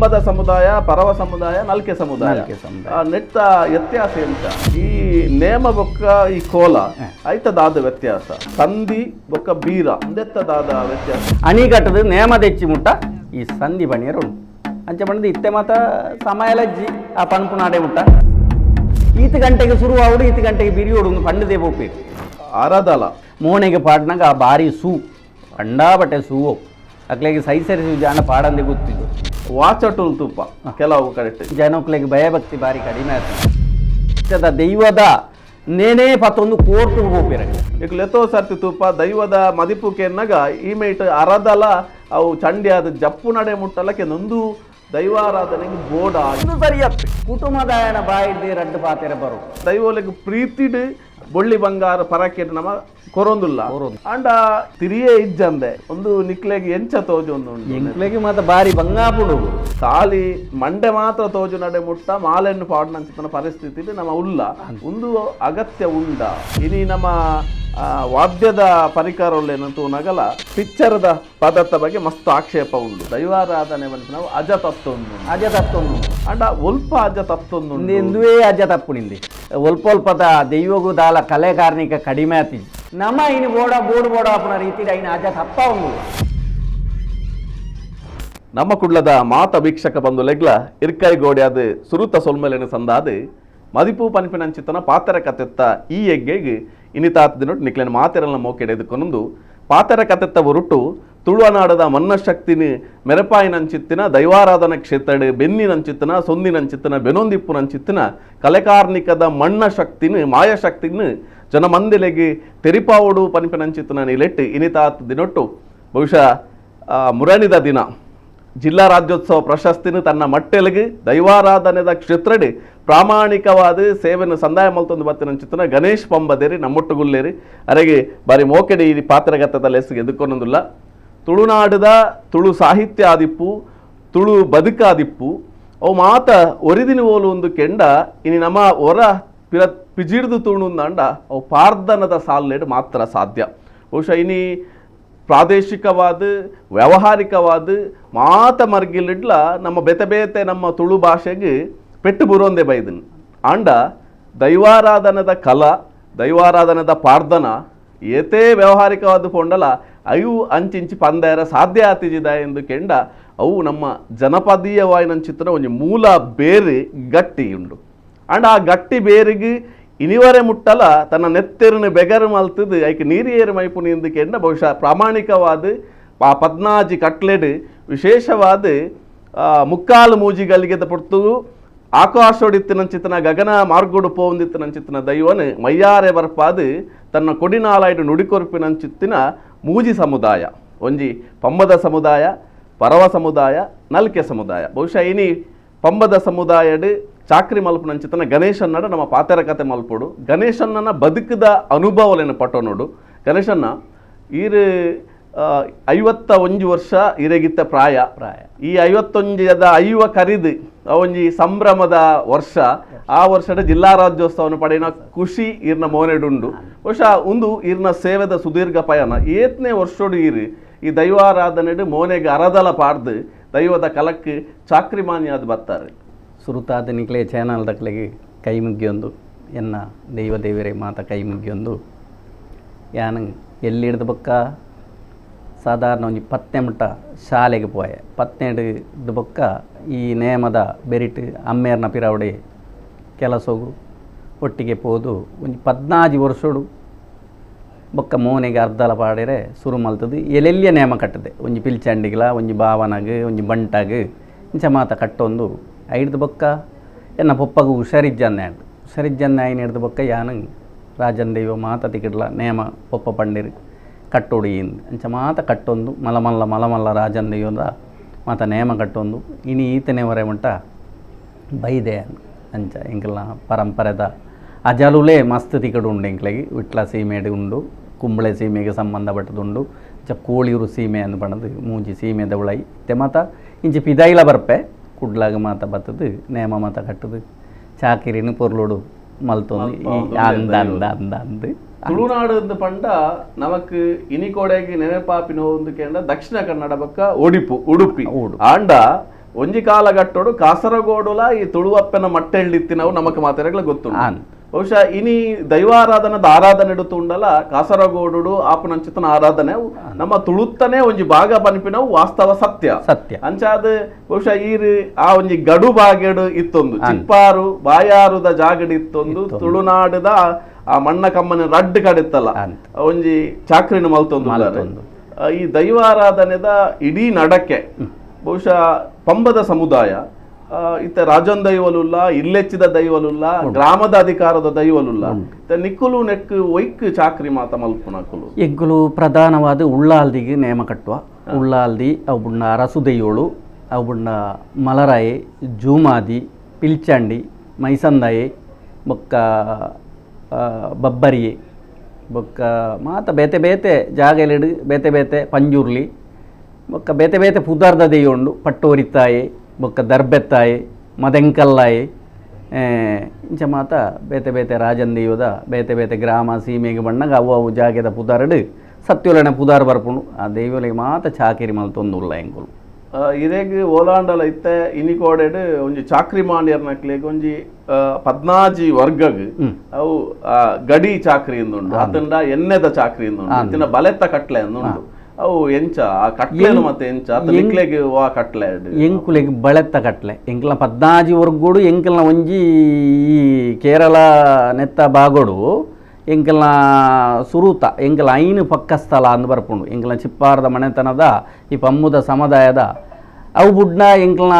ಪಂಬದ ಸಮುದಾಯ, ಪರವ ಸಮುದಾಯ, ನಲ್ಕೆ ಸಮುದಾಯ ನೆಟ್ಟ ವ್ಯತ್ಯಾಸ ಎಂತ? ಈ ನೇಮ ಬೊಕ್ಕ ಈ ಕೋಲ ಐತದಾದ ವ್ಯತ್ಯಾಸ, ಸಂಧಿ ಬೊಕ್ಕ ಬೀರ ಅಂದೆತ್ತದಾದ ವ್ಯತ್ಯಾಸ. ಅಣಿಗಟ್ಟದ ನೇಮ ದೆಚ್ಚಿ ಮುಟ್ಟ ಈ ಸಂಧಿ ಬಣಿಯರು ಉಂಟು. ಅಂಚೆ ಬಂದು ಇತ್ತೆ ಮಾತ ಸಮಯಲಜ್ಜಿ ಆ ಪನ್ಪುನಾಡೆ ಮುಟ್ಟ ಈತ ಗಂಟೆಗೆ ಶುರು ಆವಡು, ಈತ ಗಂಟೆಗೆ ಬಿರಿಯೋಡು ಪಂಡದೇ ಪೋಪೇರು. ಆರಾಧಲ ಮೋನೆಗೆ ಪಾಡ್ನಾಗ ಆ ಬಾರಿ ಸೂ ಕಂಡಾಬಟ್ಟೆ ಸೂವು ಅಕ್ಲೆಗೆ ಸೈಸರಿಸಿ ಜಾಣ ಪಾಡಂದೆ ಗೊತ್ತಿದ್ದು. ವಾಚಟುಲ್ ತುಪ್ಪ ಕೆಲವು ಕರೆಕ್ಟ್. ಜನಕ್ಲೆಗೆ ಭಯಭಕ್ತಿ ಬಾರಿ ಕಡಿಮೆ ಆಗ್ತದೆ. ದೈವದ ನೇನೇ ಪತ್ತೊಂದು ಕೋರ್ಟು ಹೋಗ್ಬೇರ. ಈಗ ಲೆತೋ ಸರ್ತಿ ತುಪ್ಪ ದೈವದ ಮದಿಪು ಕೆನ್ನಾಗ ಈ ಮೇಟ್ ಅರದಲ ಅವು ಚಂಡಿಯಾದ ಜಪ್ಪು ನಡೆ ಮುಟ್ಟಲಕ್ಕೆ ನೊಂದು ದೈವಾರಾಧನೆಗೆ ಬೋಡ ಸರಿಯತ್ತೆ. ಕುಟುಂಬದಾಯನ ಬಾಯಿಡ್ದೆ ರಡ್ಡು ಪಾತೆರ ಬರು ದೈವೊಲೆಗ್ ಪ್ರೀತಿಡ್ ಬೊಳ್ಳಿ ಬಂಗಾರ ಪರಕೆಟ್ ನಮ ಕೊರೊಂದುಲ್ಲ ಅಂಡ ತಿರಿಯೇ ಇಜ್ಜಂದೆ ಒಂದು ನಿಕ್ಲೆಗೆ ಎಂಚ ತೋಜು ಒಂದು ಎಂಕ್ಲೆಗೆ ಮಾತ ಬಾರಿ ಬಂಗಾಪುಡು ಖಾಲಿ ಮಂಡೆ ಮಾತ್ರ ತೋಜು ನಡೆ ಮುಟ್ಟ ಮಾಲೆನ್ನು ಪಾಡ್ನಂಚಿತನ ಪರಿಸ್ಥಿತಿ ನಮ್ಮ ಉಲ್ಲ ಒಂದು ಅಗತ್ಯ ಉಂಡ. ಇನಿ ನಮ್ಮ ವಾದ್ಯದ ಪರಿಕರಗಳೇನಂತೂ ನಗಲ ಪಿಕ್ಚರ್ದ ಪದತ್ತ ಬಗ್ಗೆ ಮಸ್ತ್ ಆಕ್ಷೇಪ ಉಂಡು. ದೈವಾರಾಧನೆ ಬಂದು ನಾವು ಅಜ ತತ್ವೊಂದು ಅಜ ತತ್ವೊಂದು ಅಂಡ ಒಲ್ಪ ಅಜ ತತ್ವೊಂದು ಎಂದುವೇ ಅಜ ತಪ್ಪು ನಿಂದೆ ಒಲ್ಪ ಒಲ್ಪದ ದೈವಗೂ ದಾಲ ಕಲೆ ಕಾರ್ಣಿಕ ಕಡಿಮೆ ಆತಿ ನಮ್ಮ ಇನ್ನು ಬೋಡ ಬೋಡು ಬೋಡ ಅಪ್ಪನ ರೀತಿ ಐನ ಅಜ ತಪ್ಪ ಉಂಡು. ನಮ್ಮ ಕುಡ್ಲದ ಮಾತ ವೀಕ್ಷಕ ಬಂದು ಲೆಗ್ಲ ಇರ್ಕಾಯಿ ಗೋಡ್ಯಾದ ಸುರುತ ಸೊಲ್ಮೆಲೆನ ಸಂದಾದು ಮದಿಪು ಪನ್ಪಿನಂಚಿತನ ಪಾತರ ಕತೆತ್ತ ಈ ಎಗ್ಗೆಗೆ ಇನಿತಾತ ದಿನೊಟ್ಟು ನಿಕ್ಲೆನ ಮಾತೆರಲ್ನ ಮೋಕೆಡೆ ಎದುಕೊನೊಂದು ಪಾತರ ಕತೆತ್ತ ಒರುಟು ತುಳುವನಾಡದ ಮನ್ನಶಕ್ತಿನಿ ಮೆರಪಾಯಿನಂಚಿತ್ತಿನ ದೈವಾರಾಧನ ಕ್ಷೇತ್ರಡ್ ಬೆನ್ನಿನಂಚಿತ್ತಿನ ಸೊಂದಿನಂಚಿತ್ತಿನ ಬೆನೊಂದಿಪ್ಪುನಂಚಿತ್ತಿನ ಕಲೆಕಾರ್ನಿಕದ ಮಣ್ಣ ಶಕ್ತಿನ ಮಾಯಶಕ್ತಿನ ಜನಮಂದಿಲೆಗೆ ತೆರಿಪಾವಡು ಪನ್ಪಿನಂಚಿತ್ತಿನ ನಿಲೆಟ್ಟು ಇನಿತಾತ ದಿನೊಟ್ಟು ಬಹುಶಃ ಮುರಣಿದ ದಿನ ಜಿಲ್ಲಾ ರಾಜ್ಯೋತ್ಸವ ಪ್ರಶಸ್ತಿನ ತನ್ನ ಮಟ್ಟೆಲಗೆ ದೈವಾರಾಧನೆದ ಕ್ಷೇತ್ರಡ್ ಪ್ರಾಮಾಣಿಕವಾದ ಸೇವೆಯನ್ನು ಸಂದಾಯ ಮಲ್ತೊಂದು ಬತ್ತಿನಂಚಿತ್ತಿನ ಗಣೇಶ್ ಪಂಬದೇರಿ ನಮ್ಮೊಟ್ಟುಗುಲ್ಲೇರಿ ಅರೆಗೆ ಬಾರಿ ಮೋಕೆಡಿ ಈ ಪಾತ್ರಗತದ ಲೆಸ್ಗೆ ಎದುಕೊನೊಂದುಲ್ಲ. ತುಳುನಾಡದ ತುಳು ಸಾಹಿತ್ಯ ಆದಿಪ್ಪು ತುಳು ಬದುಕಾದಿಪ್ಪು ಅವು ಮಾತ ಒರಿದಿನ ಓಲು ಒಂದು ಕೆಂಡ ಇನಿ ನಮ್ಮ ಒರ ಪಿರ ಪಿಜಿಡ್ದು ತುಣುಂದಂಡ ಅವು ಪಾರ್ದನದ ಸಾಲ್ಲೆಡ್ ಮಾತ್ರ ಸಾಧ್ಯ. ಬಹುಶಃ ಇನಿ ಪ್ರಾದೇಶಿಕವಾದ ವ್ಯಾವಹಾರಿಕವಾದ ಮಾತ ಮರ್ಗಿಲಿಡ್ಲ ನಮ್ಮ ಬೇತೆ ಬೇತೆ ನಮ್ಮ ತುಳು ಭಾಷೆಗೆ ಪೆಟ್ಟು ಬುರೋಂದೆ ಬೈದನ್. ಆಂಡ ದೈವಾರಾಧನದ ಕಲಾ ದೈವಾರಾಧನದ ಪಾರ್ದನ ಏತೇ ವ್ಯಾವಹಾರಿಕವಾದ ಪೊಂಡಲ ಅವು ಅಂಚಿಂಚಿ ಪಂದಾರ ಸಾಧ್ಯ ಆತಿಜಿದ ಎಂದು ಕೆಂಡ ಅವು ನಮ್ಮ ಜನಪದೀಯವಾಯಿನಂಚಿತ್ತಿನ ಒಂಜಿ ಮೂಲ ಬೇರೆ ಗಟ್ಟಿ ಉಂಡು. ಅಂಡ್ ಆ ಗಟ್ಟಿ ಬೇರಿಗೆ ಇನಿವರೆ ಮುಟ್ಟಲ ತನ್ನ ನೆತ್ತೆರನ್ನು ಬೆಗರು ಮಲ್ತದು ಐಕೆ ನೀರಿಯೇರು ಮೈಪುನಿ ಎಂದು ಕೆಂಡ ಬಹುಶಃ ಪ್ರಾಮಾಣಿಕವಾದ ಆ ಪದ್ನಾಜಿ ಕಟ್ಲೆಡ್ ವಿಶೇಷವಾದ ಮುಕ್ಕಾಲು ಮೂಜಿಗಲಿಗೆದ ಪೊರ್ತು ಆಕಾಶೋಡಿತ್ತಿನಂಚಿತನ ಗಗನ ಮಾರ್ಗೋಡು ಪೋಂದಿತ್ತಿನಂಚಿತ್ತಿನ ದೈವನು ಮೈಯಾರೆ ಬರ್ಪಾದು ತನ್ನ ಕೊಡಿನಾಲಾಯ್ಡು ನುಡಿಕೊರ್ಪಿನಂಚಿತ್ತಿನ ಮೂಜಿ ಸಮುದಾಯ ಒಂಜಿ ಪಂಬದ ಸಮುದಾಯ, ಪರವ ಸಮುದಾಯ, ನಲ್ಕೆ ಸಮುದಾಯ. ಬಹುಶಃ ಇನಿ ಪಂಬದ ಸಮುದಾಯಡ್ ಚಾಕ್ರಿ ಮಲ್ಪುನಂಚಿತನ ಗಣೇಶನ್ನಡ ನಮ್ಮ ಪಾತೆರ ಕತೆ ಮಲ್ಪೊಡು. ಗಣೇಶನ್ನ ಬದುಕದ ಅನುಭವಲೇನು ಪಟೋನೋಡು. ಗಣೇಶನ್ನ ಈರು 51 ವರ್ಷ ಇರೆಗಿತ್ತ ಪ್ರಾಯ ಪ್ರಾಯ ಈ 51 ಐವ ಕರಿದು ಒಂಜಿ ಸಂಭ್ರಮದ ವರ್ಷ. ಆ ವರ್ಷದ ಜಿಲ್ಲಾ ರಾಜ್ಯೋತ್ಸವವನ್ನು ಪಡೆಯಿನ ಖುಷಿ ಈರ್ನ ಮೋನೆಡುಂಡು. ಬಹುಶಃ ಒಂದು ಈರ್ನ ಸೇವೆದ ಸುದೀರ್ಘ ಪಯಣ ಏತ್ನೇ ವರ್ಷೋಡು ಈರು ಈ ದೈವಾರಾಧನೆಡು ಮೋನೆಗೆ ಅರದಲ ಪಾಡ್ದು ದೈವದ ಕಲಕ್ಕೆ ಚಾಕ್ರಿಮಾನ್ಯಾದ ಬತ್ತಾರೆ. ಸುರುತಾದ ನಿಕ್ಲೆ ಚಾನಲ್ ದಕ್ಲೆಗೆ ಕೈ ಮುಗ್ಗಿಯೊಂದು ಎನ್ನ ದೈವ ದೇವರೇ ಮಾತ ಕೈ ಮುಗ್ಗಿಯೊಂದು ಯಾನು ಎಲ್ಲಿಡ್ದ ಬಕ್ಕ ಸಾಧಾರಣ ಒಂಜಿ ಪತ್ತನೇ ಮುಟ್ಟ ಶಾಲೆಗೆ ಪೋಯೆ. ಪತ್ತನೇಡು ಬೊಕ್ಕ ಈ ನೇಮದ ಬೆರಿಟ್ ಅಮ್ಮೇರ್ನ ಪಿರಾವಡೆ ಕೆಲಸೋಗು ಒಟ್ಟಿಗೆ ಪೋದು ಒಂಜಿ 14 ವರ್ಷೋಡು ಬೊಕ್ಕ ಮೋನೆಗೆ ಅರ್ಧಲ ಪಾಡಿರೆ ಸುರು ಮಲ್ತದು. ಎಲ್ಲೆಲ್ಲಿಯ ನೇಮ ಕಟ್ಟದೆ ಒಂಜಿ ಪಿಲ್ಚಂಡಿಗ್ಲ ಒಂಜಿ ಬಾವನಾಗ ಒಂಜಿ ಬಂಟಾಗ ಇಂಚ ಮಾತ ಕಟ್ಟೊಂದು ಐಡ್ದು ಬೊಕ್ಕ ಎನ್ನ ಪೊಪ್ಪಗು ಹುಷಾರಿಜ್ಜನ್ನೆ ಆಂಡ್. ಹುಷಾರಿಜ್ಜನ್ನೆ ಆಯ್ನ ಹಿಡ್ದು ಬೊಕ್ಕ ಯಾನು ರಾಜನ್ ದೈವ ಮಾತ ತಿಕಿಡ್ಲ ನೇಮ ಪೊಪ್ಪ ಪಂಡಿರು ಕಟ್ಟೋಡು ಇಂದು ಅಂಚ ಮಾತ ಕಟ್ಟೊಂದು ಮಲಮಲ್ಲ ಮಲಮಲ್ಲ ರಾಜನ್ ದೈವದ ಮಾತ ನೇಮ ಕಟ್ಟೊಂದು ಇನಿ ಈತನೇ ವರೆ ಮುಟ್ಟ ಬೈದೆ ಅಂಚ ಎಂಕಲ್ನ ಪರಂಪರೆದ ಅಜಲುಲೇ ಮಸ್ತ್ ತಿಕಡು ಉಂಡು ಎಂಕ್ಲೆಗೆ. ವಿಟ್ಲ ಸೀಮೆಡು ಉಂಡು, ಕುಂಬಳೆ ಸೀಮೆಗೆ ಸಂಬಂಧಪಟ್ಟದುಂಡು, ಇಂಚ ಕೋಳಿಯೂರು ಸೀಮೆ ಅಂದು ಪಣದು ಮೂಜಿ ಸೀಮೆದ ಉಳೈ ಇತ್ತೆ ಮಾತ ಇಂಚ ಪಿದಾಯಿಲ ಬರ್ಪೆ ಕುಡ್ಲಾಗ ಮಾತ ಬತ್ತದು ನೇಮ ಮಾತ ಕಟ್ಟದು ಚಾಕಿರಿನ ಪೊರ್ಲೋಡು ಮಲ್ತೊಂದು ಅಂದ ಅಂದ ಅಂದ ಅಂದು. ತುಳುನಾಡು ಅಂದು ಪಂಡ ನಮಕ್ ಇನಿಕೋಡೆಗೆ ನೆನಪಾಪಿನ ಒಂದು ಕೇಂದ್ರ ದಕ್ಷಿಣ ಕನ್ನಡ ಬಕ್ಕ ಒಡಿಪು ಉಡುಪಿ. ಆಂಡ ಒಂಜಿ ಕಾಲಘಟ್ಟೋಡು ಕಾಸರಗೋಡುಲ ಈ ತುಳುವಪ್ಪನ ಮಟ್ಟೆಳ್ಳಿತ್ತಿನವು ನಮಕ್ ಮಾತೆರೆಗ್ಲ ಗೊತ್ತುಂಡು. ಬಹುಶಃ ಇನಿ ದೈವಾರಾಧನದ ಆರಾಧನೆ ಉಂಡಲ ಕಾಸರಗೋಡು ಆಪನಂಚಿತನ ಆರಾಧನೆ ನಮ್ಮ ತುಳುತ್ತನೆ ಒಂಜಿ ಭಾಗ ಪನ್ಪಿನವು ವಾಸ್ತವ ಸತ್ಯ ಸತ್ಯ. ಅಂಚಾದ ಬಹುಶಃ ಈರು ಆ ಒಂಜಿ ಗಡು ಬಾಗೆಡು ಇತ್ತೊಂದು ಚಿಪ್ಪಾರು ಬಾಯಾರುದ ಜಾಗಡು ಇತ್ತೊಂದು ತುಳುನಾಡುದ ಆ ಮಣ್ಣ ಕಮ್ಮನ ರಡ್ಡು ಕಡಿತ್ತಲ್ಲ ಒಂಜಿ ಚಾಕ್ರಿನ ಮಲ್ತೊಂದು. ಈ ದೈವಾರಾಧನೆದ ಇಡೀ ನಡಕೆ ಬಹುಶಃ ಪಂಬದ ಸಮುದಾಯ ಇತ್ತ ರಾಜನ್ ದೈವಲುಲ್ಲ, ಇಲ್ಲೆಚ್ಚಿದ ದೈವಲುಲ್ಲ, ಗ್ರಾಮದ ಅಧಿಕಾರದ ದೈವಲುಲ್ಲ, ನಿಕ್ಕುಲು ನೆಕ್ ಒಯ್ಕ್ ಚಾಕ್ರಿ ಮಾತ ಮಲ್ಪುನಕುಲು. ಎಂಕುಲು ಪ್ರಧಾನವಾದ ಉಳ್ಳಾಲ್ದಿಗೆ ನೇಮ ಕಟ್ಟುವ. ಉಳ್ಳಾಲ್ದಿ ಅವು ಬುಣ್ಣ ಅರಸು ದೈಯೋಳು, ಅವು ಬುಣ್ಣ ಮಲರಾಯಿ, ಜೂಮಾದಿ, ಪಿಲ್ಚಂಡಿ, ಮೈಸಂದಾಯಿ, ಬೊಕ್ಕ ಬಬ್ಬರಿಯೆ, ಬೊಕ್ಕ ಮಾತ ಬೇತೆ ಬೇತೆ ಜಾಗಲಿಡು ಬೇತೆ ಬೇತೆ ಪಂಜುರ್ಲಿ, ಬೊಕ್ಕ ಬೇತೆ ಬೇತೆ ಪುದಾರ್ದ ದೆಯ್ಯುಂಡು, ಪಟ್ಟೋರಿತ್ತಾಯಿ, ಬೊಕ್ಕ ದರ್ಬೆತ್ತಾಯಿ, ಮದೆಂಕಲ್ಲಾಯಿ, ಇಂಚ ಮಾತ ಬೇತೆ ಬೇತೆ ರಾಜನ್ ದೈವದ ಬೇತೆ ಬೇತೆ ಗ್ರಾಮ ಸೀಮೆಗೆ ಬಣ್ಣಗ ಅವು ಅವು ಜಾಗೆದ ಪುದಾರಡು ಸತ್ಯೋಲನೆ ಪುದಾರ್ ಬರ್ಪುಂಡು. ಆ ದೈವಲಿಗೆ ಮಾತ ಚಾಕಿರಿ ಮಲ್ತೊಂದುಲ್ಲ ಎಂಕುಲು. ಇರೆಗ್ ಓಲಾಂಡಲ ಇತ್ತೆ ಇನಿಕೋಡೆಡ್ ಒಂಜಿ ಚಾಕ್ರಿ ಮಾಂಡ್ಯರ್ನಕ್ಲೆಗ್ ಒಂಜಿ 14 ವರ್ಗಗ್ ಅವು ಗಡಿ ಚಾಕ್ರಿ ಇಂದುಂಡು, ಅತಂಡ ಎನ್ನೆದ ಚಾಕ್ರಿ ಇಂದುಂಡು, ಇತ್ತಿನ ಬಲೆತ್ತ ಕಟ್ಲೆ ಇಂದುಂಡು. ಅವು ಎಂಚ ಆ ಕಟ್ಲೆನು ಮತ್ತೆ ಎಂಚ ಅತ ನಿಕ್ಲೆಗ್ ವಾ ಕಟ್ಲೆ ಎಂಕುಲೆಗ್ ಬಳೆತ್ತ ಕಟ್ಲೆ ಎಂಕಲ್ನ 14 ವರ್ಗೋಡು ಎಂಕಲ್ನ ಒಂಜಿ ಈ ಕೇರಳ ನೆತ್ತ ಬಾಗೋಡು ಎಂಕಲ್ನ ಸುರೂತ ಎಂಕಲ 5 ಪಕ್ಕ ಸ್ಥಳ ಅಂದು ಬರ್ಪುಂಡು. ಎಂಕಲ್ನ ಚಿಪ್ಪಾರದ ಮನೆತನದ ಈ ಪಮ್ಮುದ ಸಮುದಾಯದ ಅವು ಬುಡ್ನ ಎಂಕಲ್ನ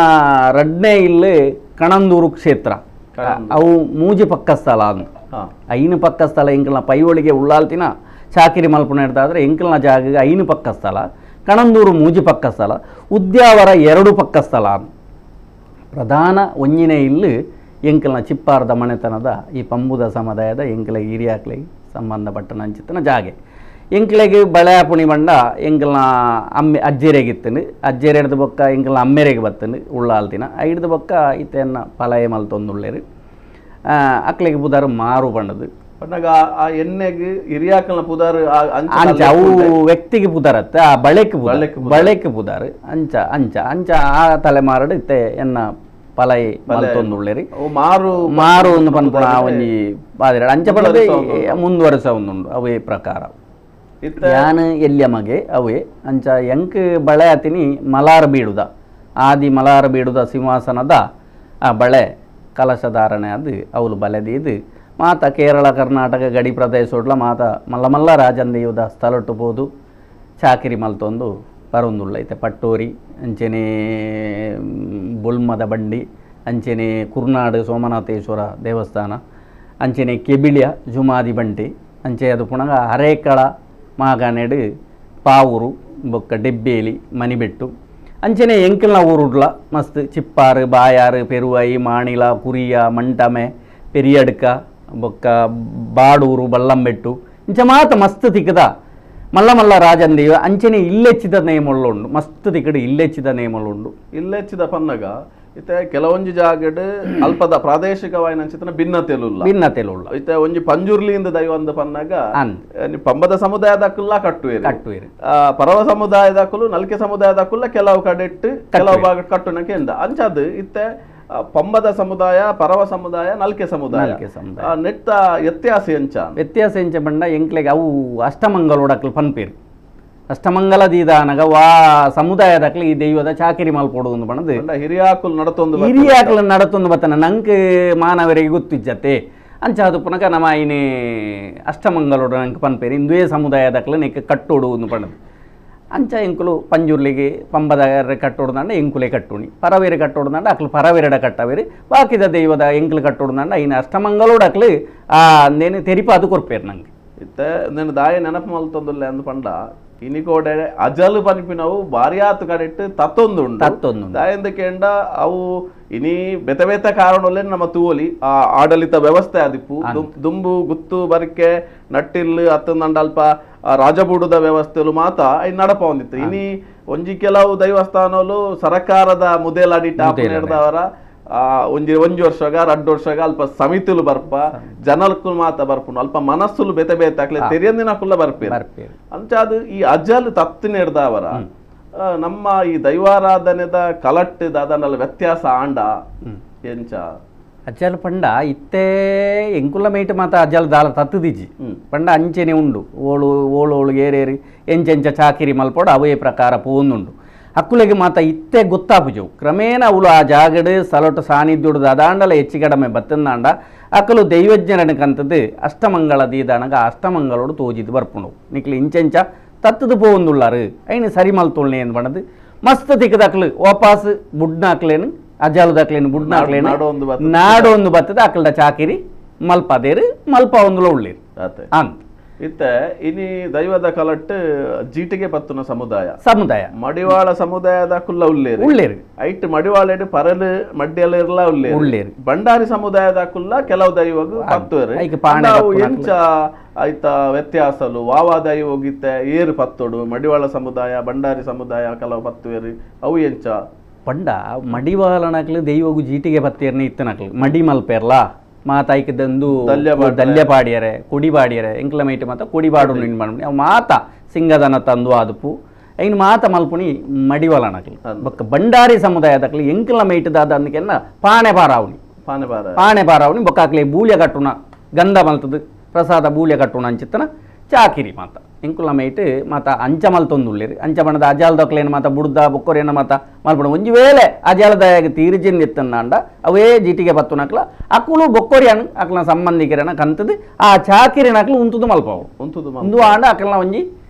ರಡ್ನೇ ಇಲ್ಲಿ ಕಣಂದೂರು ಕ್ಷೇತ್ರ, ಅವು 3 ಪಕ್ಕ ಸ್ಥಳ ಅಂದು 5 ಪಕ್ಕ ಸ್ಥಳ ಎಂಕಲ್ನ ಪೈವಳಿಗೆ ಉಳ್ಳಾಲ್ತಿನ ಚಾಕಿರಿ ಮಲ್ಪುನ ಹಿಡ್ದಾದ್ರೆ ಎಂಕಲ್ನ ಜಾಗ 5 ಪಕ್ಕ ಸ್ಥಳ, ಕಣಂದೂರು 3 ಪಕ್ಕ ಸ್ಥಳ, ಉದ್ಯಾವರ 2 ಪಕ್ಕ ಸ್ಥಳ. ಪ್ರಧಾನ ಒಂಜಿನೇ ಇಲ್ಲಿ ಎಂಕಲ್ನ ಚಿಪ್ಪಾರದ ಮನೆತನದ ಈ ಪಂಬುದ ಸಮುದಾಯದ ಎಂಕಲ ಹಿರಿಯಾಕ್ಲೆಗೆ ಸಂಬಂಧಪಟ್ಟನಂಚಿತ್ತನ ಜಾಗೆ. ಎಂಕ್ಲೆಗೆ ಬಳೆಯಾಪುಣಿ ಬಂಡ ಎಂಕಲ್ನ ಅಮ್ಮೆ ಅಜ್ಜೆರೆಗಿತ್ತನು, ಅಜ್ಜೆರೆ ಹಿಡ್ದು ಬೊಕ್ಕ ಎಂಕಲ್ನ ಅಮ್ಮೆರೆಗೆ ಬತ್ತನು ಉಳ್ಳಾಲ್ತಿನ ಹಿಡ್ದು ಬೊಕ್ಕ ಇತ್ತೆನ್ನ ಪಲಯ ಮಲ್ತೊಂದುಳ್ಳೇರು. ಅಕ್ಲೆಗೆ ಪುದಾರು ಮಾರು ಬಂಡದು ಪನ್ನಗ ಆ ಎಣ್ಣೆಗೆ ಹಿರಿಯಾಕಲ್ನ ಪುದಾರು ಅಂಚ ಅವು ವ್ಯಕ್ತಿಗೆ ಪುದಾರತ್ತೆ, ಆ ಬಳೆಕ್ ಬಳೆಕ್ ಪುದಾರು ಅಂಚ ಅಂಚ ಅಂಚ ಆ ತಲೆಮಾರಡು ಇತ್ತೆ ಎನ್ನ ಪಲೈ ಮಲ್ತೊಂದುಳ್ಳೇರಿ. ಮಾರು ಮಾರು ಒಂದು ಪನ್ಪುಣ ಒಂಜಿ ಬಾದಿರ ಅಂಚ ಪಡದೆ ಮುಂದುವರಿಸ ಒಂದುಂಡು ಅವೇ ಪ್ರಕಾರ. ಯಾನ್ ಎಲ್ಲಿಯ ಮಗೆ ಅವೇ ಅಂಚ ಎಂಕ್ ಬಳೆ ಆತಿನಿ ಮಲಾರ ಬೀಡುದ ಆದಿ ಮಲಾರ ಬೀಡುದ ಸಿಂಹಾಸನದ ಆ ಬಳೆ ಕಲಶಧಾರಣೆ ಅದು ಅವಳು ಬಲೆದೀದು ಮಾತ ಕೇರಳ ಕರ್ನಾಟಕ ಗಡಿ ಪ್ರದೇಶೋಡ್ಲ ಮಾತ ಮಲ್ಲ ಮಲ್ಲ ರಾಜಂದೇವದ ಸ್ಥಳಟ್ಟು ಪೋದು ಚಾಕಿರಿ ಮಲ್ತೊಂದು ಬರೊಂದುಳ್ಳೈತೆ. ಪಟ್ಟೋರಿ ಅಂಚೆನೆ ಬೊಲ್ಮದ ಬಂಡಿ, ಅಂಚೆನೆ ಕುರ್ನಾಡು ಸೋಮನಾಥೇಶ್ವರ ದೇವಸ್ಥಾನ, ಅಂಚೆನೆ ಕೆಬಿಳಿಯ ಜುಮಾದಿ ಬಂಟಿ, ಅಂಚೆ ಅದು ಪುನಗ ಅರೇಕಳ ಮಾಗನೆಡು ಪಾವೂರು ಬೊಕ್ಕ ಡೆಬ್ಬೇಲಿ ಮನಿಬೆಟ್ಟು, ಅಂಚೆನೆ ಎಂಕಲ್ನ ಊರುಡ್ಲ ಮಸ್ತ್ ಚಿಪ್ಪಾರು ಬಾಯಾರು ಪೆರುವೈ ಮಾಣಿಲ ಕುರಿಯ ಮಂಟಮೆ ಪೆರಿಯಡ್ಕ ಬೊಕ್ಕ ಬಾಡೂರು ಬಲ್ಲಂಬೆಟ್ಟು ಇಂಚ ಮಾತ ಮಸ್ತ್ ತಿಕ್ಕದ ಮಲ್ಲ ಮಲ್ಲ ರಾಜಂದೇವ. ಅಂಚೆನೆ ಇಲ್ಲೆಚ್ಚಿದ ನೇಮೊಳ್ಳುಂಡು ಮಸ್ತ್ ತಿಕ್ಕಡು ಇಲ್ಲೆಚ್ಚಿದ ನೇಮೊಳ್ಳುಂಡು. ಇಲ್ಲೆಚ್ಚಿದ ಪನ್ನಗ ಇತ್ತೆ ಕೆಲವೊಂಜಿ ಜಾಗಡ್ ಅಲ್ಪದ ಪ್ರಾದೇಶಿಕವಾಯಿನಂಚಿತನ ಭಿನ್ನತೆಲುಲ್ಲ ಭಿನ್ನತೆಲುಲ್ಲ. ಇತ್ತೆ ಒಂಜಿ ಪಂಜುರ್ಲಿಯಿಂದ ದೈವಂದ ಪನ್ನಗ ಪಂಬದ ಸಮುದಾಯದಕ್ಕುಲ್ಲ ಕಟ್ಟುವೇರು ಕಟ್ಟುವೇರು, ಪರವ ಸಮುದಾಯದಕ್ಕಲು ನಲ್ಕೆ ಸಮುದಾಯದಕ್ಕುಲ್ಲ ಕೆಲವು ಕಡೆಟ್ಟು ಕೆಲವು ಭಾಗ ಕಟ್ಟುನಕ್ಕೆ ಎಂದ ಅಂಚಾದ ಇತ್ತೆ ಪಂಬದ ಸಮುದಾಯ ಪರವ ಸಮುದಾಯ ನಲ್ಕೆ ಸಮುದಾಯ ನೆಟ್ಟ ವ್ಯತ್ಯಾಸ ಎಂಚ ವ್ಯತ್ಯಾಸ ಎಂಚ ಬಂಡ ಎಂಕ್ಲೆಗೆ ಅವು ಅಷ್ಟಮಂಗಲೋಡಕ್ಲು ಪನ್ಪೇರು. ಅಷ್ಟಮಂಗಲ ದೀದಾನಗ ವಾ ಸಮುದಾಯದಕ್ಲು ಈ ದೈವದ ಚಾಕಿರಿ ಮಲ್ಪೊಡು ಒಂದು ಬಣ್ಣದು ಹಿರಿಯಾಕುಲು ನಡತೊಂದು ಹಿರಿಯಾಕುಲು ನಡತೊಂದು ಬತ್ತನ ನಂಕ್ ಮಾನವರಿಗೆ ಗೊತ್ತಿಜ್ಜತೆ ಅಂಚ ಅದು ಪುನಕ ನಮ್ಮ ಐನೆ ಅಷ್ಟಮಂಗಲೋಡು ನಂಗೆ ಪನ್ಪೇರು ಇಂದುವೇ ಸಮುದಾಯದಕ್ಲು ನೆಕ್ ಕಟ್ಟೋಡು ಒಂದು ಬಣ್ಣದು. ಅಂಚ ಎಂಕುಲು ಪಂಜುರ್ಲಿಗೆ ಪಂಬದ ಕಟ್ಟೋಡ್ದಂಡ ಎಂಕುಲೆ ಕಟ್ಟುಣಿ, ಪರವೇರು ಕಟ್ಟೋಡ್ದಂಡ ಅಕ್ಲು ಪರವೇರಡ ಕಟ್ಟವೇರು, ಬಾಕಿದ ದೈವದ ಎಂಕುಲು ಕಟ್ಟೋಡ್ದಂಡ ಐನ ಅಷ್ಟಮಂಗಲೋಡು ಅಕ್ಲು ಆ ಅಂದೇನು ತೆರಿಪಾದು ಕೊರ್ಪೇರು ನಂಗೆ. ಇತ್ತೆ నేను ದಾಯ ನೆನಪು ಮಲ್ತೊಂದುಲ್ಲೆ ಅಂದ್ ಪಂಡ ಇನಿಕೋಡೆ ಅಜಲು ಪನ್ಪಿನವು ಬಾರಿಯಾತು ಕಡೆಟ್ಟು ತತ್ತೊಂದುಂಡು ತತ್ತೊಂದು ದಾಯಂದ ಕೇಂಡ ಅವು ಇನಿ ಬೇತೆ ಬೇತೆ ಕಾರಣೊಲೆ ನಮ್ಮ ತೂವೊಲಿ ಆ ಆಡಳಿತ ವ್ಯವಸ್ಥೆ ಆದಿಪ್ಪು ದುಂಬು ಗುತ್ತು ಬರಿಕೆ ನಟ್ಟಿಲ್ಲು ಅತ್ತಂದಂಡ ಅಲ್ಪ ರಾಜಬೂಡುದ ವ್ಯವಸ್ಥೆಲು ಮಾತ ಐನ್ ನಡಪ ಹೊಂದಿತ್ತು. ಇನಿ ಒಂಜಿ ಕೆಲವು ದೈವಸ್ಥಾನಲು ಸರಕಾರದ ಮುದೇಲಾಡಿ ಟಾಪ್ ಹಿಡ್ದವರ ಒಂಜಿ ಒಂಜಿ ವರ್ಷಗ ರಡ್ಡು ವರ್ಷಗ ಅಲ್ಪ ಸಮಿತಿಲು ಬರ್ಪ ಜನಲ್ಕು ಮಾತ ಬರ್ಪುಂಡು ಅಲ್ಪ ಮನಸ್ಸುಲು ಬೇತೆ ಬೇತೆ ಅಕ್ಲೆ ತೆರಿಯಂದಿನ ಕುಲ್ಲ ಬರ್ಪೇರು. ಅಂಚಾದ ಈ ಅಜಲ್ ತತ್ತಿನ ಹಿಡ್ದವರ ನಮ್ಮ ಈ ದೈವಾರಾಧನೆದ ಕಲಟ್ಟು ದಾದನಲ್ಲ ವ್ಯತ್ಯಾಸ ಆಂಡ ಎಂಚ ಅಜ್ಜಲ್ ಪಂಡ ಇತ್ತೆ ಎಂಕುಲ ಮೇಟ್ ಮಾತ ಅಜ್ಜಲ್ ದಾಲ ತತ್ತುದಿಜ್ಜಿ ಪಂಡ ಅಂಚೆನೆ ಉಂಡು ಓಳು ಓಳು ಓಳು ಏರೇರಿ ಎಂಚೆಂಚ ಚಾಕಿರಿ ಮಲ್ಪೋಡು ಅವೇ ಪ್ರಕಾರ ಪೋಂದುಂಡು ಅಕ್ಕುಲೆಗೆ ಮಾತ ಇತ್ತೆ ಗೊತ್ತಾಪುಜವು ಕ್ರಮೇಣ ಅವಳು ಆ ಜಾಗಡು ಸಲೊಟ್ಟು ಸಾನ್ನಿಧ್ಯುಡು ದಾದಾಂಡಲ ಹೆಚ್ಚು ಕಡಿಮೆ ಬತ್ತಂದಾಂಡ ಅಕ್ಕಲು ದೈವಜ್ಞರನಕಂತದ್ದು ಅಷ್ಟಮಂಗಳ ದೀದಾನಗ ಅಷ್ಟಮಂಗಳೋಡು ತೋಜಿದ್ದು ಬರ್ಪುಂಡು ನಿಕ್ಲು ಇಂಚೆಂಚ ತತ್ತದು ಪೋಂದುಳ್ಳಾರು ಐನು ಸರಿ ಮಲ್ತೊಳ್ಳೆ ಏನು ಬಣ್ಣದು ಮಸ್ತ್ ತಿಕ್ಕದಕ್ಲು ವಾಪಾಸ್ ಬುಡ್ನಾಕ್ಲೇನು ಅಜ್ಜಾಲದಾಕ್ಲೇನು ಬುಡ್ನಾಕ್ಲೇನು ನಾಡೊಂದು ಬತ್ತದ ಅಕ್ಕಲ್ದ ಚಾಕಿರಿ ಮಲ್ಪದೇರು ಮಲ್ಪ ಒಂದುಲ ಉಳ್ಳೇರು ಅಂತ. ಇತ್ತೆ ಇನಿ ದೈವದ ಕಲಟ್ಟು ಜೀಟಿಗೆ ಪತ್ತುನ ಸಮುದಾಯ ಸಮುದಾಯ ಮಡಿವಾಳ ಸಮುದಾಯದ ಕುಲ್ಲ ಉಳ್ಳೇರು ಉಳ್ಳೇರು ಐಟ್ ಮಡಿವಾಳೇಡು ಪರಲು ಮಡ್ಯಲೆರ್ಲ ಉಳ್ಳೇರು ಉಳ್ಳೇರು ಭಂಡಾರಿ ಸಮುದಾಯದ ಕುಲ್ಲ ಕೆಲವು ದೈವಗು ಪತ್ತುವರು ಎಂಚ ಐತ ವ್ಯತ್ಯಾಸಲು ವಾವಾ ದೈವಗಿತ್ತೆ ಏರು ಪತ್ತೋಡು ಮಡಿವಾಳ ಸಮುದಾಯ ಭಂಡಾರಿ ಸಮುದಾಯ ಕೆಲವು ಪತ್ತುವೇರು ಅವು ಎಂಚ ಪಂಡ ಮಡಿವಾಳನಕ್ಲು ದೈವಗು ಜೀಟಿಗೆ ಪತ್ತೇರ್ನೆ ಇತ್ತನಕ್ಲು ಮಡಿ ಮಲ್ಪೇರ್ಲಾ ಮಾತಾಯ್ಕದಂದು ದಲ್ಯ ಪಾಡಿಯರೆ ಕೊಡಿ ಪಾಡಿಯರೆ ಎಂಕ್ಲ ಮೈಟ್ ಮಾತ ಕೊಡಿ ಪಾಡು ನಿನ್ ಅವು ಮಾತ ಸಿಂಗದನ ತಂದು ಆದುಪು ಐನು ಮಾತ ಮಲ್ಪುಣಿ ಮಡಿವಲನಕ್ಲು ಬೊಕ್ಕ ಭಂಡಾರಿ ಸಮುದಾಯದಕ್ಲು ಎಂಕ್ಲ ಮೈಟ್ ದಾದ ಅಂದಕೆನ್ನ ಪಾಣೆ ಪಾರಾವಣಿ ಪಾಣೆ ಪಾರಾವಣಿ ಬೊಕ್ಕ ಅಕ್ಲೆ ಬೂಲ್ಯ ಕಟ್ಟುನ ಗಂಧ ಮಲ್ತದು ಪ್ರಸಾದ ಬೂಲ್ಯ ಕಟ್ಟುನ ಅಂಚಿತ್ತನ ಚಾಕಿರಿ ಮಾತ ಎಂಕುಲ ಮೈಟ್ ಮಾತ ಅಂಚ ಮಲ್ತೊಂದುಳ್ಳೇರು ಅಂಚ ಬಣ್ಣದ ಅಜಾಲದಕ್ಲೇನು ಮಾತ ಬುಡ್ದ ಬೊಕ್ಕೊರೇನ ಮಾತ ಮಲ್ಪಣ ಒಂಜಿ ವೇಳೆ ಅಜಾಲದಾಯಾಗ ತೀರಿಜಿಂದ ಎತ್ತನ್ನಾಂಡ ಅವೇ ಜೀಟಿಗೆ ಪತ್ತುನಕ್ಲ ಅಕ್ಕುಲು ಬೊಕ್ಕೊರಿಯನ್ ಅಕ್ಲನ ಸಂಬಂಧಿಕರನ ಕಂತದು ಆ ಚಾಕಿರಿನಕ್ಲು ಉಂತುದು ಮಲ್ಪವು ಉಂತುದು ಉಂದು ಆಂಡ ಅಕ್ಲನ ಒಂಜಿ